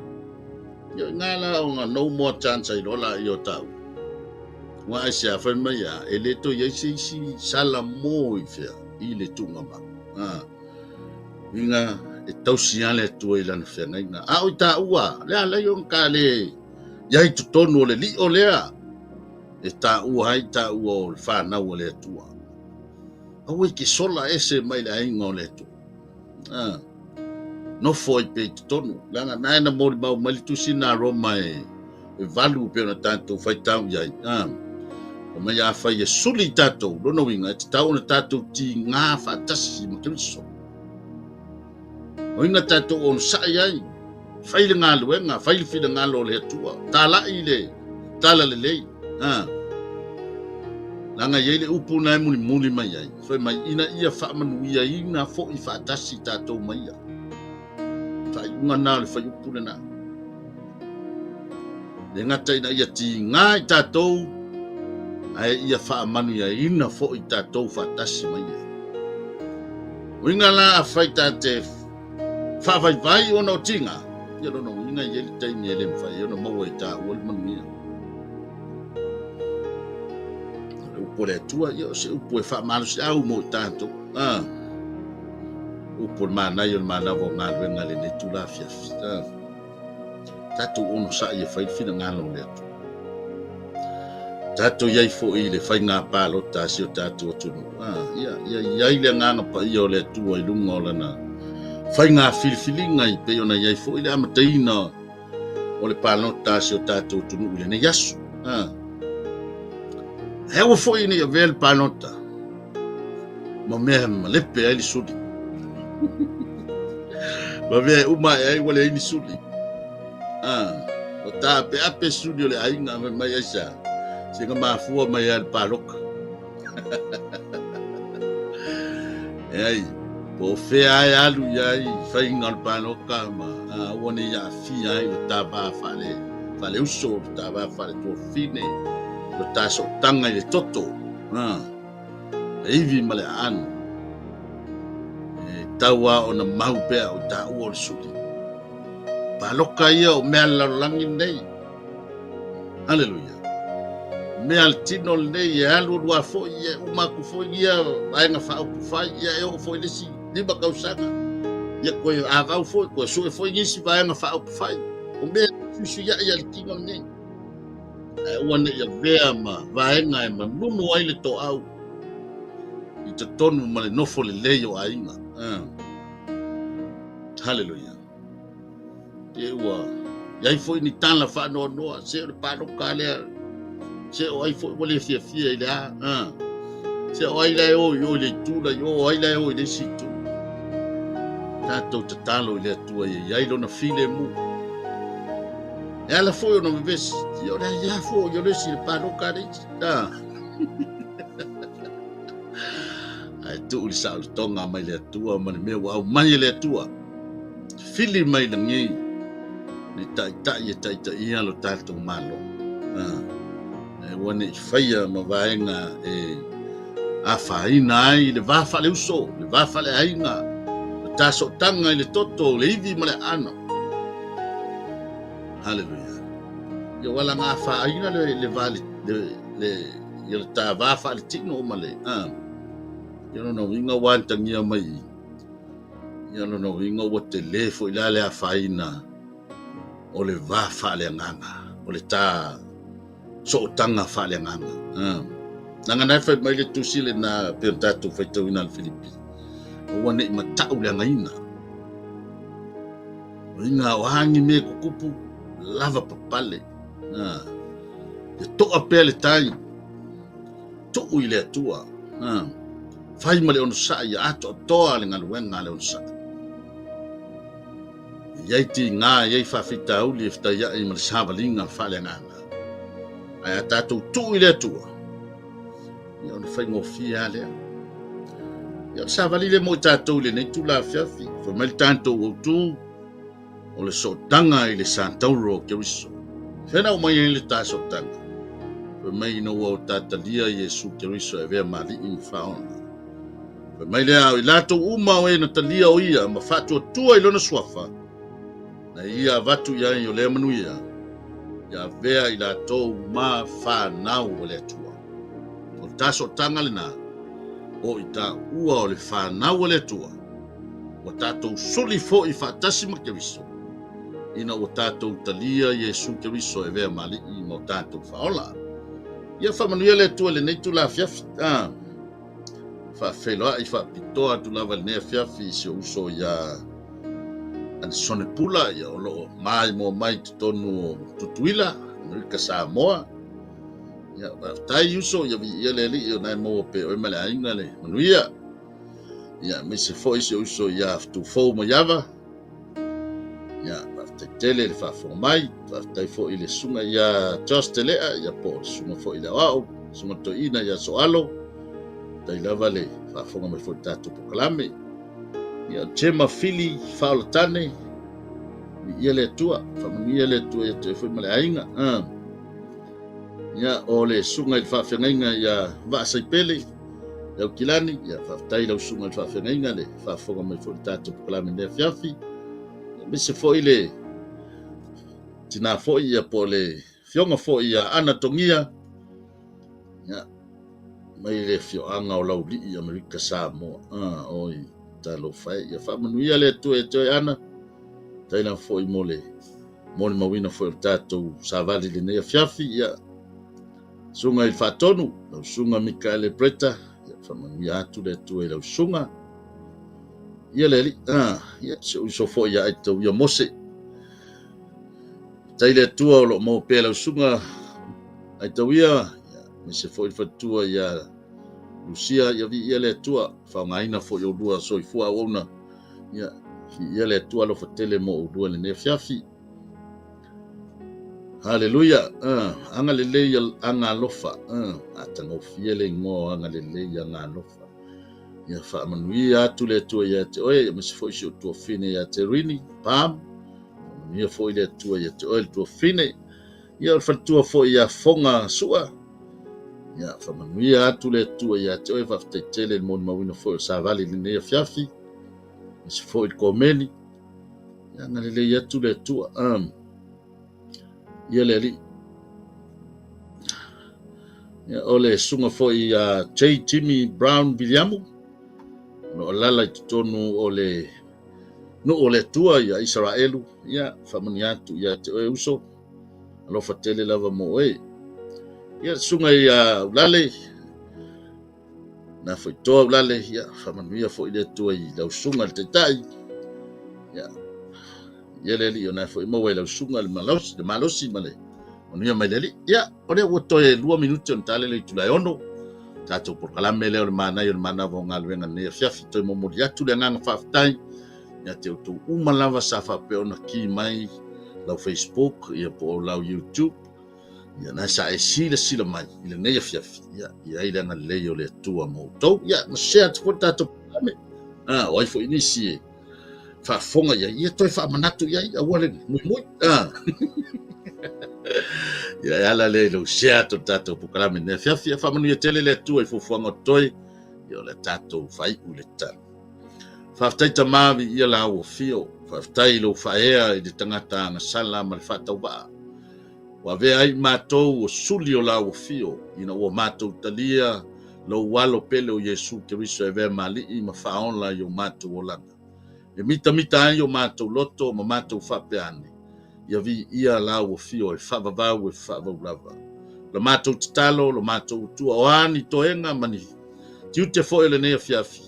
Ia i ina la ona no more chance ai loa laia o taua. Aua aisea? Fai mai a, e le toe i ai se isi sala mo i fea i le tuugamau. A, uiga e tausi lava le Atua i lana feagaiga. A o i taua, le ala ai ona ta le i ai totonu o le lio lea e taua ai taua o le fanau a le Atua. Aua e te sola ese mai le aiga o le Atua. A, nofo ai pea i totonu. Leaga na e na molimau mai le tusi na Roma e 8 pei ona tatou faitau i ai. A, fai mai afai e suli i tatou, lona uiga e tatau ona tatou tiga faatasi ma Keriso. O uiga tatou onosai ai, fai le galuega, fai le finagalo o le Atua, talai le talalelei. A, leaga e i ai le upu na e mulimuli mai ai, fai mai, ina ia faamanuiaina foi faatasi tatou ma ia. Faaiuga na o le faiupu lena. Le gata ina ia tiga i tatou, ae ia faamanuiaina foi tatou faatasi ma ia. Uiga la afai ta te faavaivai ona o tiga, ia lona uiga e i ai le taimi e le mafai ai ona maua i taua le manuia. O le upu a le Atua, ia o se upu e faamalosiau mo i tatou. Ah, upu o le manaia o le manava o galuega i lenei itula afiafi. Ah, tatou onosai e fai le finagalo o le Atua. Tatou i ai foi i le faiga palota a si o tatou atunuu. Ah, ia, ia i ai le agaga paia o le Atua i luga o lana faiga filifiliga i pei ona i ai foi le amataina o le palota a si o tatou atunuu i lenei aso. Ah. E aua foi ne i avea le palota ma mea e malepe ai le suli. Ma mea e uma ae ai ua leai ni suli. Ah. Ua taapeape suli o le aiga fai mai aisea? Seiga mafua mai lava i le paloka. Eai, po o fea e alu i ai faiga o le paloka ma aua ne i aafia ai lo ta va faale, faaleuso, lo ta va faaletuafafine, lo ta sootaga i le toto, a, le ivi ma le aano. E tau lava ona mau pea o taua o le suli. Paloka ia o mea a le lalolagi lenei. Haleluia. Mea a le tino lenei e alu alu lava foi, e uma atu foi ia vaega faaupufai, ia e oo foi i le isi 5 tausaga, ia toe avau foi, toe sue foi nisi vaega faaupufai. O mea e fesuisuiai a le tino lenei. Ae aua ne i avea ma vaega e manunu ai le toau i totonu ma le nofo lelei o aiga. Haleluia. Te ua i ai foi ni tala faanoanoa, se o le paloka lea, se o ai foi ua le fiafia i le a, a. Se o ai la e o i o i le itu la i o, o ai la e o i le isi itu. Tatou tatalo i le Atua ia i ai lona filemu. E ala foi ona vevesi, ia o le aia foi o le isi le paloka a le isi. A. Ae tuu le saolotoga mai le Atua ma le mea ua aumai e le Atua. Fili mai lagi le taitai e taitaia lo tatou Malo. E ua ne i faia ma vaega e afaina ai le va faaleuso, le va faaleaiga, le tasootaga i le toto, le ivi ma le aano. Haleluia. Ia ua ala afaina le, le va le, le, le, ia le ta va faaletino ma le, a, ia lona uiga ua atagia mai i, Ia lona uiga ua tele foi la le afaina o le va faaleagaga, o le ta sootaga faaleagaga. Leaga na e fai mai le tusi lena pei ona tatou faitauina i le Filipi, aua ne i matau le againa. Uiga o a ni mea e tutupu, lava papale. Ia toa pea le tai, tuu i le Atua. Fai ma le onosai ia atoatoa le galuega a le onosai. E i ai tiga, e i ai faafitauli e fetaiai ma le savaliga faaleagaga. Ae a tatou tuu i le Atua, ia ona faigofie lava lea. Ia o le savali lea mo i tatou i lenei itula afiafi. Fai mai le tatou autu. O le sootaga i le Satauro o Keriso. Fea na aumai ai le ta sootaga? Fai mai ina ua o ta talia Iesu Keriso e avea ma Alii ma Faaola. Fai mai lea, o i latou uma o e na talia o ia ma faatuatua i lona suafa, na ia avatu i ai o lea manuia, ia avea i latou ma fanau a le Atua. O le ta sootaga lena, o i taua o le fanau a le Atua, ua tatou suli foi faatasi ma Keriso, ina ua tatou talia Iesu Keriso e avea ma Alii ma o tatou Faaola. Ia faamanuia le Atua i lenei itula afiafi. Ah, faafeiloai faapitoa atu lava i lenei afiafi i si ou uso iā Anisone Pula, ia o lo o maimoa mai i totonu o Tutuila, Amerika Samoa. Ia, faafetai uso, ia viia le Alii o na e maua pea e oe ma le aiga le manuia. Ia, aemaise foi si ou uso iā Tufou Maiava. Ia, faafetai tele le faafofoga mai. Faafetai foi i le susuga ia Josh Telea, ia po o le susuga foi i le aoao, susuga toeaina ia Soalo. Faafetai lava le faafofoga mai foi i le tatou polokalame. Ia, Gemma Fili Faaolatane, viia le Atua, faamanuia le Atua ia te oe foi ma le aiga. Ah. Ia, o le susuga i le faafeagaiga ia Vaasaipele, ia Aukilani, ia faafetai i lau susuga i le faafeagaiga le faafofoga mai foi i le tatou polokalame i lenei afiafi. Aemaise foi le tina foi ia po o le afioga foi ia Ana Togia, ia, mai le afioaga o Laulii, Amerika Samoa. Ah, oi, talofa e. Ia faamanuia le Atua ia te oe Ana. Faafetai lava foi mo le molimauina foi o le tatou savali i lenei afiafi. Ia, susuga i le Faatonu, lau susuga Mikaele Breta, ia faamanuia atu le Atua i lau susuga. Ia le Alii, ah, ia, si ou uso foi ia Aitauia Mose. Faafetai le Atua o lo o maua pea lau susuga Aitauia, ia, aemaise foi le faletua ia Lucia, ia viia le Atua, faaaogaina foi oulua soifua auauna. Ia, viia le Atua alofa tele mo oulua i lenei afiafi. Haleluia! Uh, agalelei agalofa. Uh, atagofie le igoa o agalelei agalofa. Ia faamanuia atu le Atua ia te oe, aemaise foi si ou tuafine ia Terini, Pam. Faamanuia foi le Atua ia te oe le tuafine. Ia o le faletua foi ia Foga Sua. Ia faamanuia atu le Atua ia te oe, faafetai tele i le molimauina foi o le savali i lenei afiafi. Aemaise foi le komeni. Ia agalelei atu le Atua. Um, ia le Alii. Ia, o le susuga foi ia J. Jimmy Brown Viliamu, o lo o alaala i totonu o le nuu o le Atua ia Isaraelu, ia faamanuia atu ia te oe uso, alofa tele lava mo oe. Ia le susuga ia Ulale, na foi toa Ulale, ia faamanuia foi le Atua i lau susuga le taitai. Ia, ia le Alii o na foi maua i lau susuga le malosi, le malosi ma le manuia mai le Alii. Ia, o lea ua toe 2 minute ona tale le itula e 6. Tatou polokalame lea o le manaia o le manava o galuega lenei afiafi. Toe momoli atu le agaga faafetai ia te outou uma lava sa faapea ona ki mai lau Facebook ia po o lau YouTube. Ia na sa e silasila mai i lenei afiafi. Ia, i ai le agalelei o le Atua mo outou. Ia, na share atu foi le tatou polokalame. Ah, o ai foi nisi e faafofoga i ai, ia toe faamanatu i ai, aua le muimui. Ah. Ia e ala lea i lou share atu o le tatou polokalame i lenei afiafi. Ia faamanuia tele le Atua i fuafuaga o totoe, ia o le tatou faaiu i le tatalo. Faafetai Tama, viia la ua afio. Faafetai i lou faaea i le tagata agasala ma le faatauvaa. Ua avea ai matou o suli o la ua afio, ina ua matou talia lou alo pele o Iesu Keriso e avea ma Alii ma Faaola i o matou olaga. E mitamita ai o matou loto ma matou faapea ane, ia viia la ua afio e faavavau e faavavau lava. La matou tatalo, lo matou utua, o a ni toega ma ni tiute foi o lenei afiafi,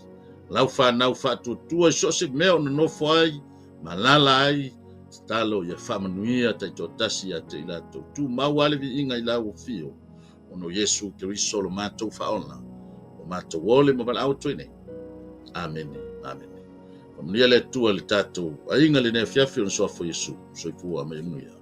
lau fanau faatuatua i so o se mea o nonofo ai ma alaala ai, tatalo ia faamanuia taitoatasi ia te i latou. Tumau lava le viiga i la ua afio, ona o Iesu Keriso lo matou Faaola, o matou ole ma valaau atu ai nei. Amene, amene. Faamanuia le Atua i le tatou aiga i lenei afiafi ona suafa o Iesu. Soifua ma ia manuia.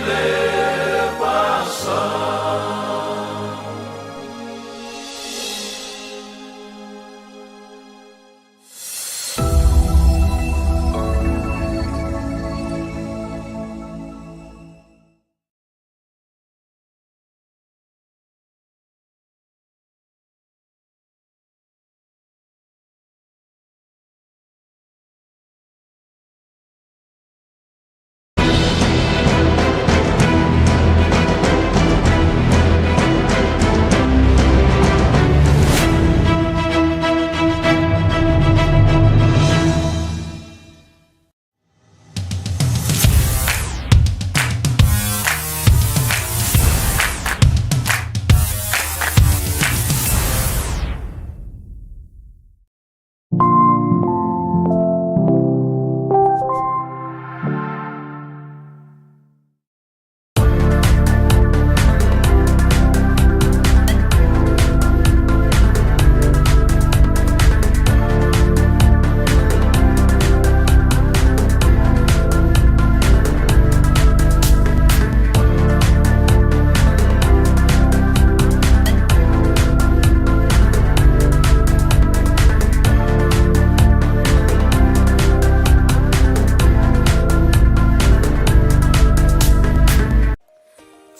le vasa.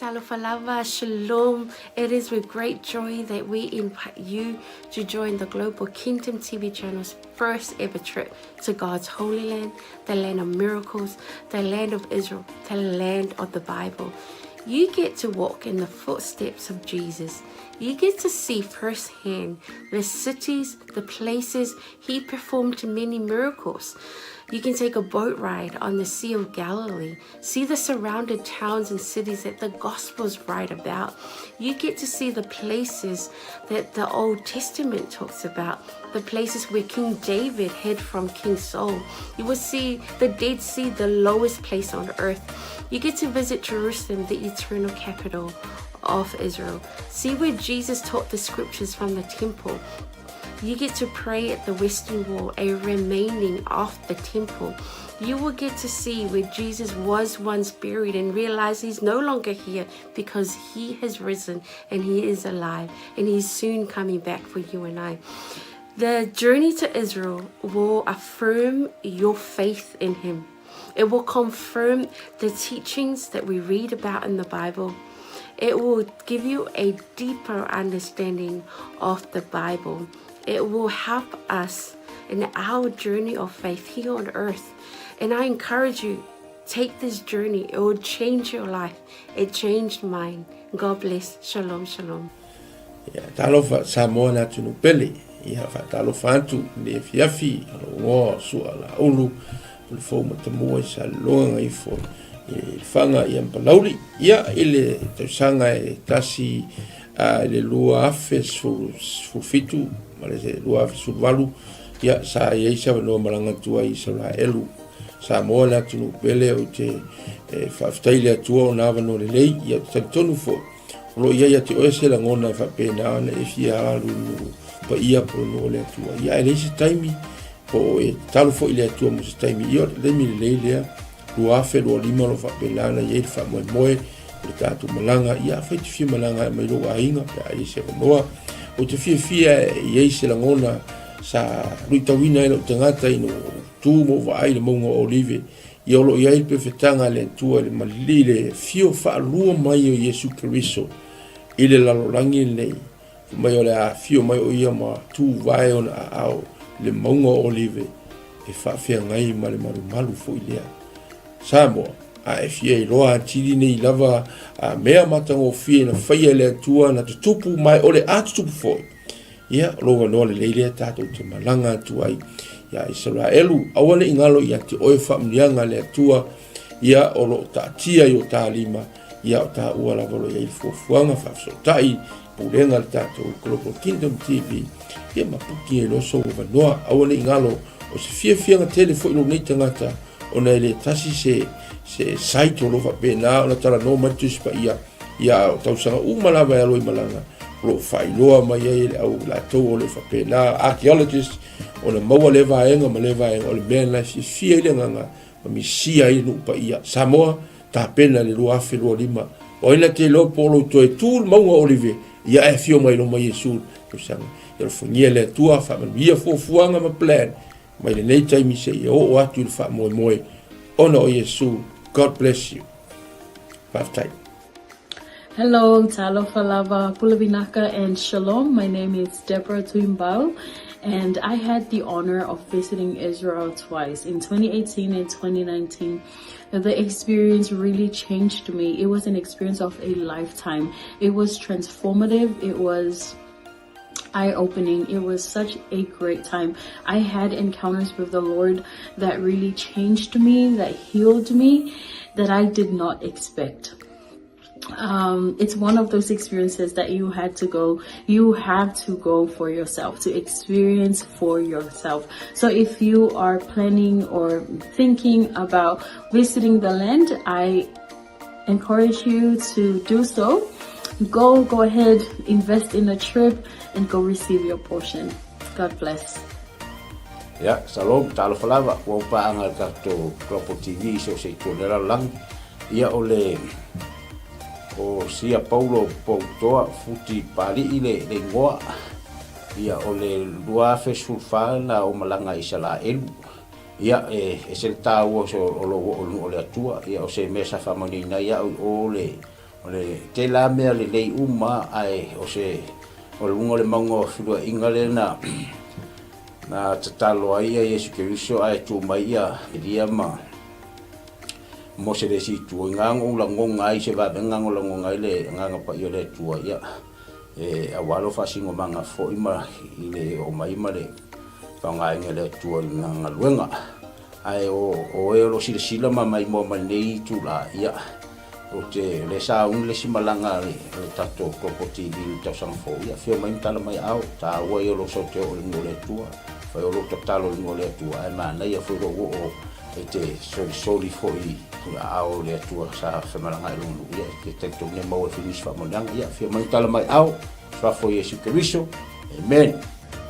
Talofa lava, shalom. It is with great joy that we invite you to join the Global Kingdom TV channel's first ever trip to God's holy land, the land of miracles, the land of Israel, the land of the Bible. You get to walk in the footsteps of Jesus. You get to see firsthand the cities, the places he performed many miracles. You can take a boat ride on the Sea of Galilee, see the surrounded towns and cities that the Gospels write about. You get to see the places that the Old Testament talks about, the places where King David hid from King Saul. You will see the Dead Sea, the lowest place on earth. You get to visit Jerusalem, the eternal capital of Israel. See where Jesus taught the scriptures from the temple. You get to pray at the Western Wall, a remaining of the temple. You will get to see where Jesus was once buried and realize he's no longer here because he has risen and he is alive and he's soon coming back for you and I. The journey to Israel will affirm your faith in him. It will confirm the teachings that we read about in the Bible. It will give you a deeper understanding of the Bible. It will help us in our journey of faith here on earth. And I encourage you, take this journey. It will change your life. It changed mine. God bless. Shalom, shalom. Ia, talofa Samoa le atunuu pele. Ia, faatalofa atu i le afiafi o lou igoa o Sua Laulu, Pulefou Matamua i Salelologa Gagaifo i Lefaga ia ma Palauli. Ia, i le tausaga e tasi i le 2017 ma le 2018, ia, sa i ai se avanoa malaga atu ai i Isaraelu. Samoa le atunuu pele, ou te faafetai i le Atua ona avanoa lelei, ia, ou te talitonu foi, O lo o i ai ia te oe se lagona e faapena ona e fia alu i nuu paia po o nuu o le Atua. Ia, e leai se taimi, po o e tatalo foi i le Atua mo se taimi. Ia, o le taimi lelei lea, 2025 o lo o faapena ona i ai le faamoemoe o le tatou malaga. Ia, afai e te fia malaga e aumai lou aiga pe a i ai se avanoa. Ou te fiafia e i ai se lagona sa luitauina ai lou tagata ina ua ou tu ma ou vaai i le mauga o Olive. Ia o lo o i ai le pefetaga a le Atua i le malili i le afio faalua mai o Iesu Keriso i le lalolagi lenei, fai mai o le a afio mai o ia ma tuvae ona aao i le mauga o Olive e faafeagai ma le malumalu foi lea. Samoa, a e fia iloa atili nei lava a mea matagofie na faia e le Atua na tutupu ma e o le a tutupu foi, Ia, o lou avanoa lelei lea tatou te malaga atu ai ia Isaraelu. Aua ne i galo ia te oe faamanuiaga a le Atua, ia o lo o taatia i o ta lima, ia o taua lava o lo o i ai le fuafuaga faafesootai, pulega a le tatou Global Kingdom TV, ia ma puki ai loa sou avanoa. Aua ne i galo, o se fiafiaga tele foi lou nei tagata, ona e le tasi se, se site o lo o faapena ona talanoa mai le Tusi Paia, Ia, o tausaga uma lava e alu ai malaga, o lo o faailoa mai ai e le au latou o lo o faapena, archaeologist, ona maua lea vaega ma lea vaega, o le mea lena e fiafia ai le agaga ma misia ai le nuu paia. Samoa, tapena i le 2025. O ai na te iloa po o lou toe tu i le mauga o Olive, ia ae afio mai loma Iesu i le tausaga. Ia alofagia e le Atua, faamanuia fuafuaga ma plan mai lenei taimi seia oo atu i le faamoemoe ona o Iesu. God bless you. Faafetai. Hello, talofa lava, pule vinaka and shalom. My name is Deborah Tuimbau and I had the honor of visiting Israel twice in 2018 and 2019. The experience really changed me. It was an experience of a lifetime. It was transformative. It was eye-opening. It was such a great time. I had encounters with the Lord that really changed me, that healed me, that I did not expect. It's one of those experiences that you had to go, you have to go for yourself, to experience for yourself. So if you are planning or thinking about visiting the land, I encourage you to do so. Go, go ahead, invest in a trip and go receive your portion. God bless. Ia, shalom, talofa lava, ua ou paaga i le tatou Global TV i so o se itu o le lalolagi. Ia, o le, o Sia Paulo Poutoa Futi Pali'i le, le igoa. Ia, o le 2014 na ou malaga i Isalaelu. Ia, e ese le taua o se, o lou oo i luga o le Atua. Ia, o se mea sa faamanuiaina ai au i o le, O le tela mea lelei uma ae o se o luga o le mauga o feluaiga lea na na tatalo ai ia Iesu Keriso ae tu mai ia Elia ma Mose le isi itu. I ngā ngou lagonga ai se vavenga ngo lagonga ai le Agaga Paia o le Atua ia e aua lou faasinomaga foi ma i le oo mai ma le faaaogaina e le Atua i lana galuega. Ae o o e o lo o silasila ma maimoa mai lenei itula ia Ou te le sauni le isi malaga a le tatou Global TV i le tausaga fou. Ia, afio mai ma tala mai aao, taua ia o lou sau te oo i le nuu o le Atua. Fai o lou tatalo i le nuu o le Atua, ae manaia foi lou oo e te solisoli foi i aao o le Atua sa femalagaai i lona nuu. Ia, e te talitonu e maua ai foi nisi faamanuiaga. Ia, afio mai ma tala mai aao, Suafa o Iesu Keriso. Amen.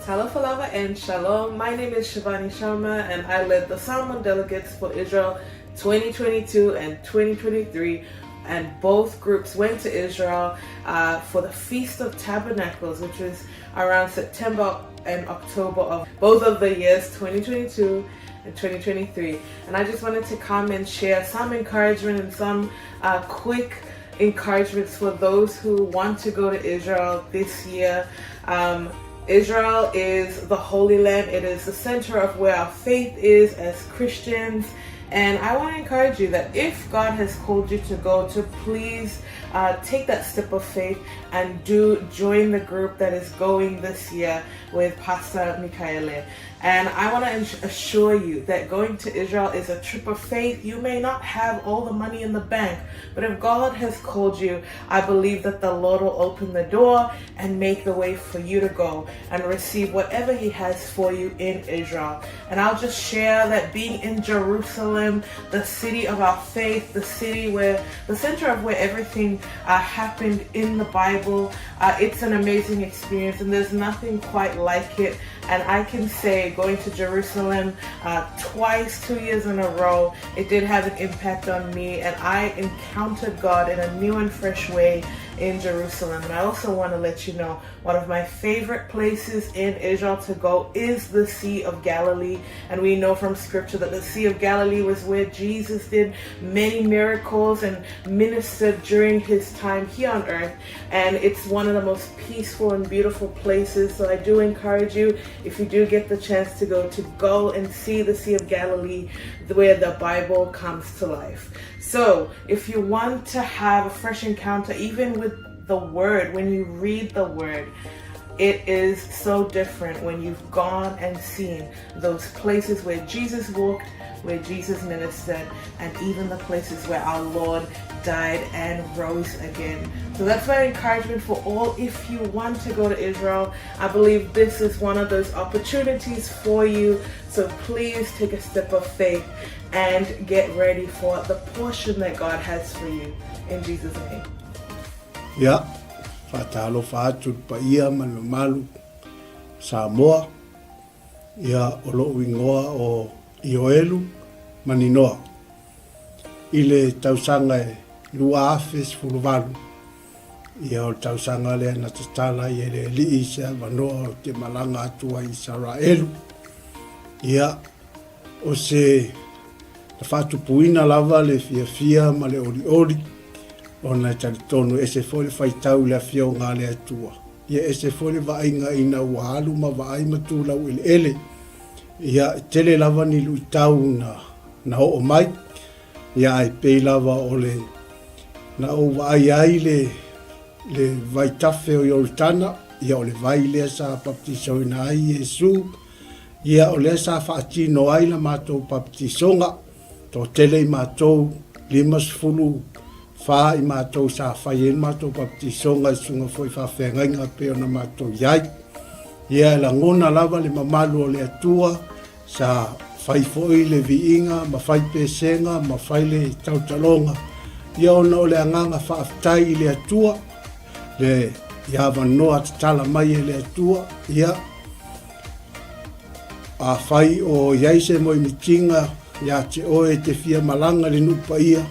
Talofa lava and shalom. My name is Shivani Sharma and I led the Samoan delegates for Israel 2022 and 2023 and both groups went to Israel uh, for the Feast of Tabernacles, which was around September and October of both of the years 2022 and 2023. And I just wanted to come and share some encouragement and some uh, quick encouragements for those who want to go to Israel this year. Um, Israel is the Holy Land. It is the center of where our faith is as Christians. And I want to encourage you that if God has called you to go, to please uh, take that step of faith and do join the group that is going this year with Pastor Mikaele. And I want to assure you that going to Israel is a trip of faith. You may not have all the money in the bank, but if God has called you, I believe that the Lord will open the door and make the way for you to go and receive whatever He has for you in Israel. And I'll just share that being in Jerusalem, the city of our faith, the city where the center of where everything uh, happened in the Bible, uh, it's an amazing experience, and there's nothing quite like it. And I can say, going to Jerusalem uh, twice, two years in a row, it did have an impact on me, and I encountered God in a new and fresh way in Jerusalem. And I also want to let you know one of my favorite places in Israel to go is the Sea of Galilee. And we know from scripture that the Sea of Galilee was where Jesus did many miracles and ministered during his time here on earth. And it's one of the most peaceful and beautiful places. So I do encourage you, if you do get the chance to go, to go and see the Sea of Galilee where the Bible comes to life. So if you want to have a fresh encounter, even with the Word, when you read the Word, it is so different when you've gone and seen those places where Jesus walked, where Jesus ministered, and even the places where our Lord died and rose again. So that's my encouragement for all. If you want to go to Israel, I believe this is one of those opportunities for you. So please take a step of faith and get ready for the portion that God has for you. In Jesus' name. Ia, faatalofa atu i le paia ma le mamalu Samoa, ia o lo'u igoa o Ioelu Maninoa. i le tausaga e 2018, ia o le tausaga lea na tatala ai e le Alii se avanoa ou te malaga atu ai i Isaraelu. Ia, o se na faatupuina lava le fiafia ma le olioli, ona e talitonu e ese foi le faitau i le Afioga a le Atua, ia ese foi le vaaiga ina ua alu ma vaai ma tu laueleele. Ia, e tele lava ni luitau na, na oo mai, ia ae pei lava o le na ou vaai ai le, le vaitafe o Ioritana, ia o le vai lea sa baptisoina ai Iesu, ia o lea sa faatino ai la matou baptisoga, toatele i matou, 54 i matou sa fai ai le matou baptisoga i susuga foi i faafeagaiga pei ona matou i ai. Ia e lagona lava le mamalu o le Atua, sa fai foi le viiga ma fai pesega ma fai le tautaloga, ia ona o le agaga faafetai i le Atua, le i avanoa tatala mai e le Atua, ia afai o i ai se moemitiga ia te oe e te fia malaga i le nuu paia,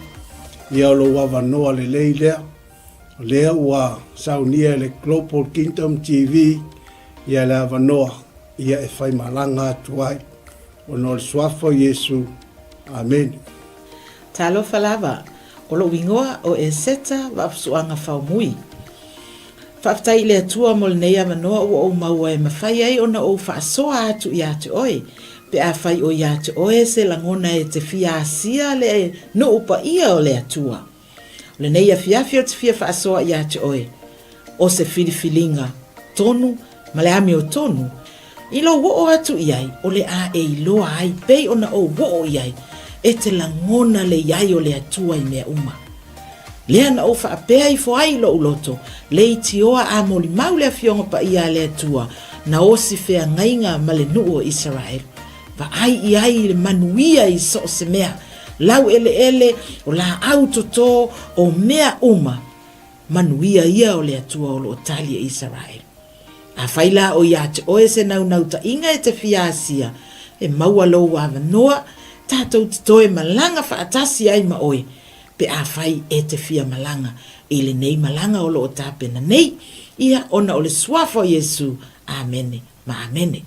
ia o lou avanoa lelei lea. O lea ua saunia e le Global Kingdom TV ia le avanoa ia e faimalaga atu ai ona o le Suafa o Iesu. Amene. Talofa lava, o lou igoa o Eseta Vaafusuaga Faumui. Faafetai i le Atua mo lenei avanoa ua ou maua e mafai ai ona ou faasoa atu ia te oe, pe afai o ia te oe se lagona e te fia asia le nuu paia o le Atua. O lenei afiafi ou te fia faasoa ia te oe, o se filifiliga tonu ma le amiotonu, i lou oo atu i ai o le a e iloa ai pei ona ou oo i ai, e te lagona le i ai o le Atua i mea uma. Lea na ou faapea ifo ai i lou loto, leitioa a molimau le Afioga Paia a le Atua, na osi feagaiga ma le nuu o Isaraelu. Vaai i ai i le manuia i so o se mea, laueleele, o laau toto, o mea uma, manuia ia o le Atua o lo o tali e Isaraelu. Afai la o ia te oe se naunautaiga e te fia asia, e maua lou avanoa, tatou te toe malaga faatasi ai ma oe, pe afai e te fia malaga i lenei malaga o lo o tapena nei, ia ona o le Suafa o Iesu. Amene ma amene.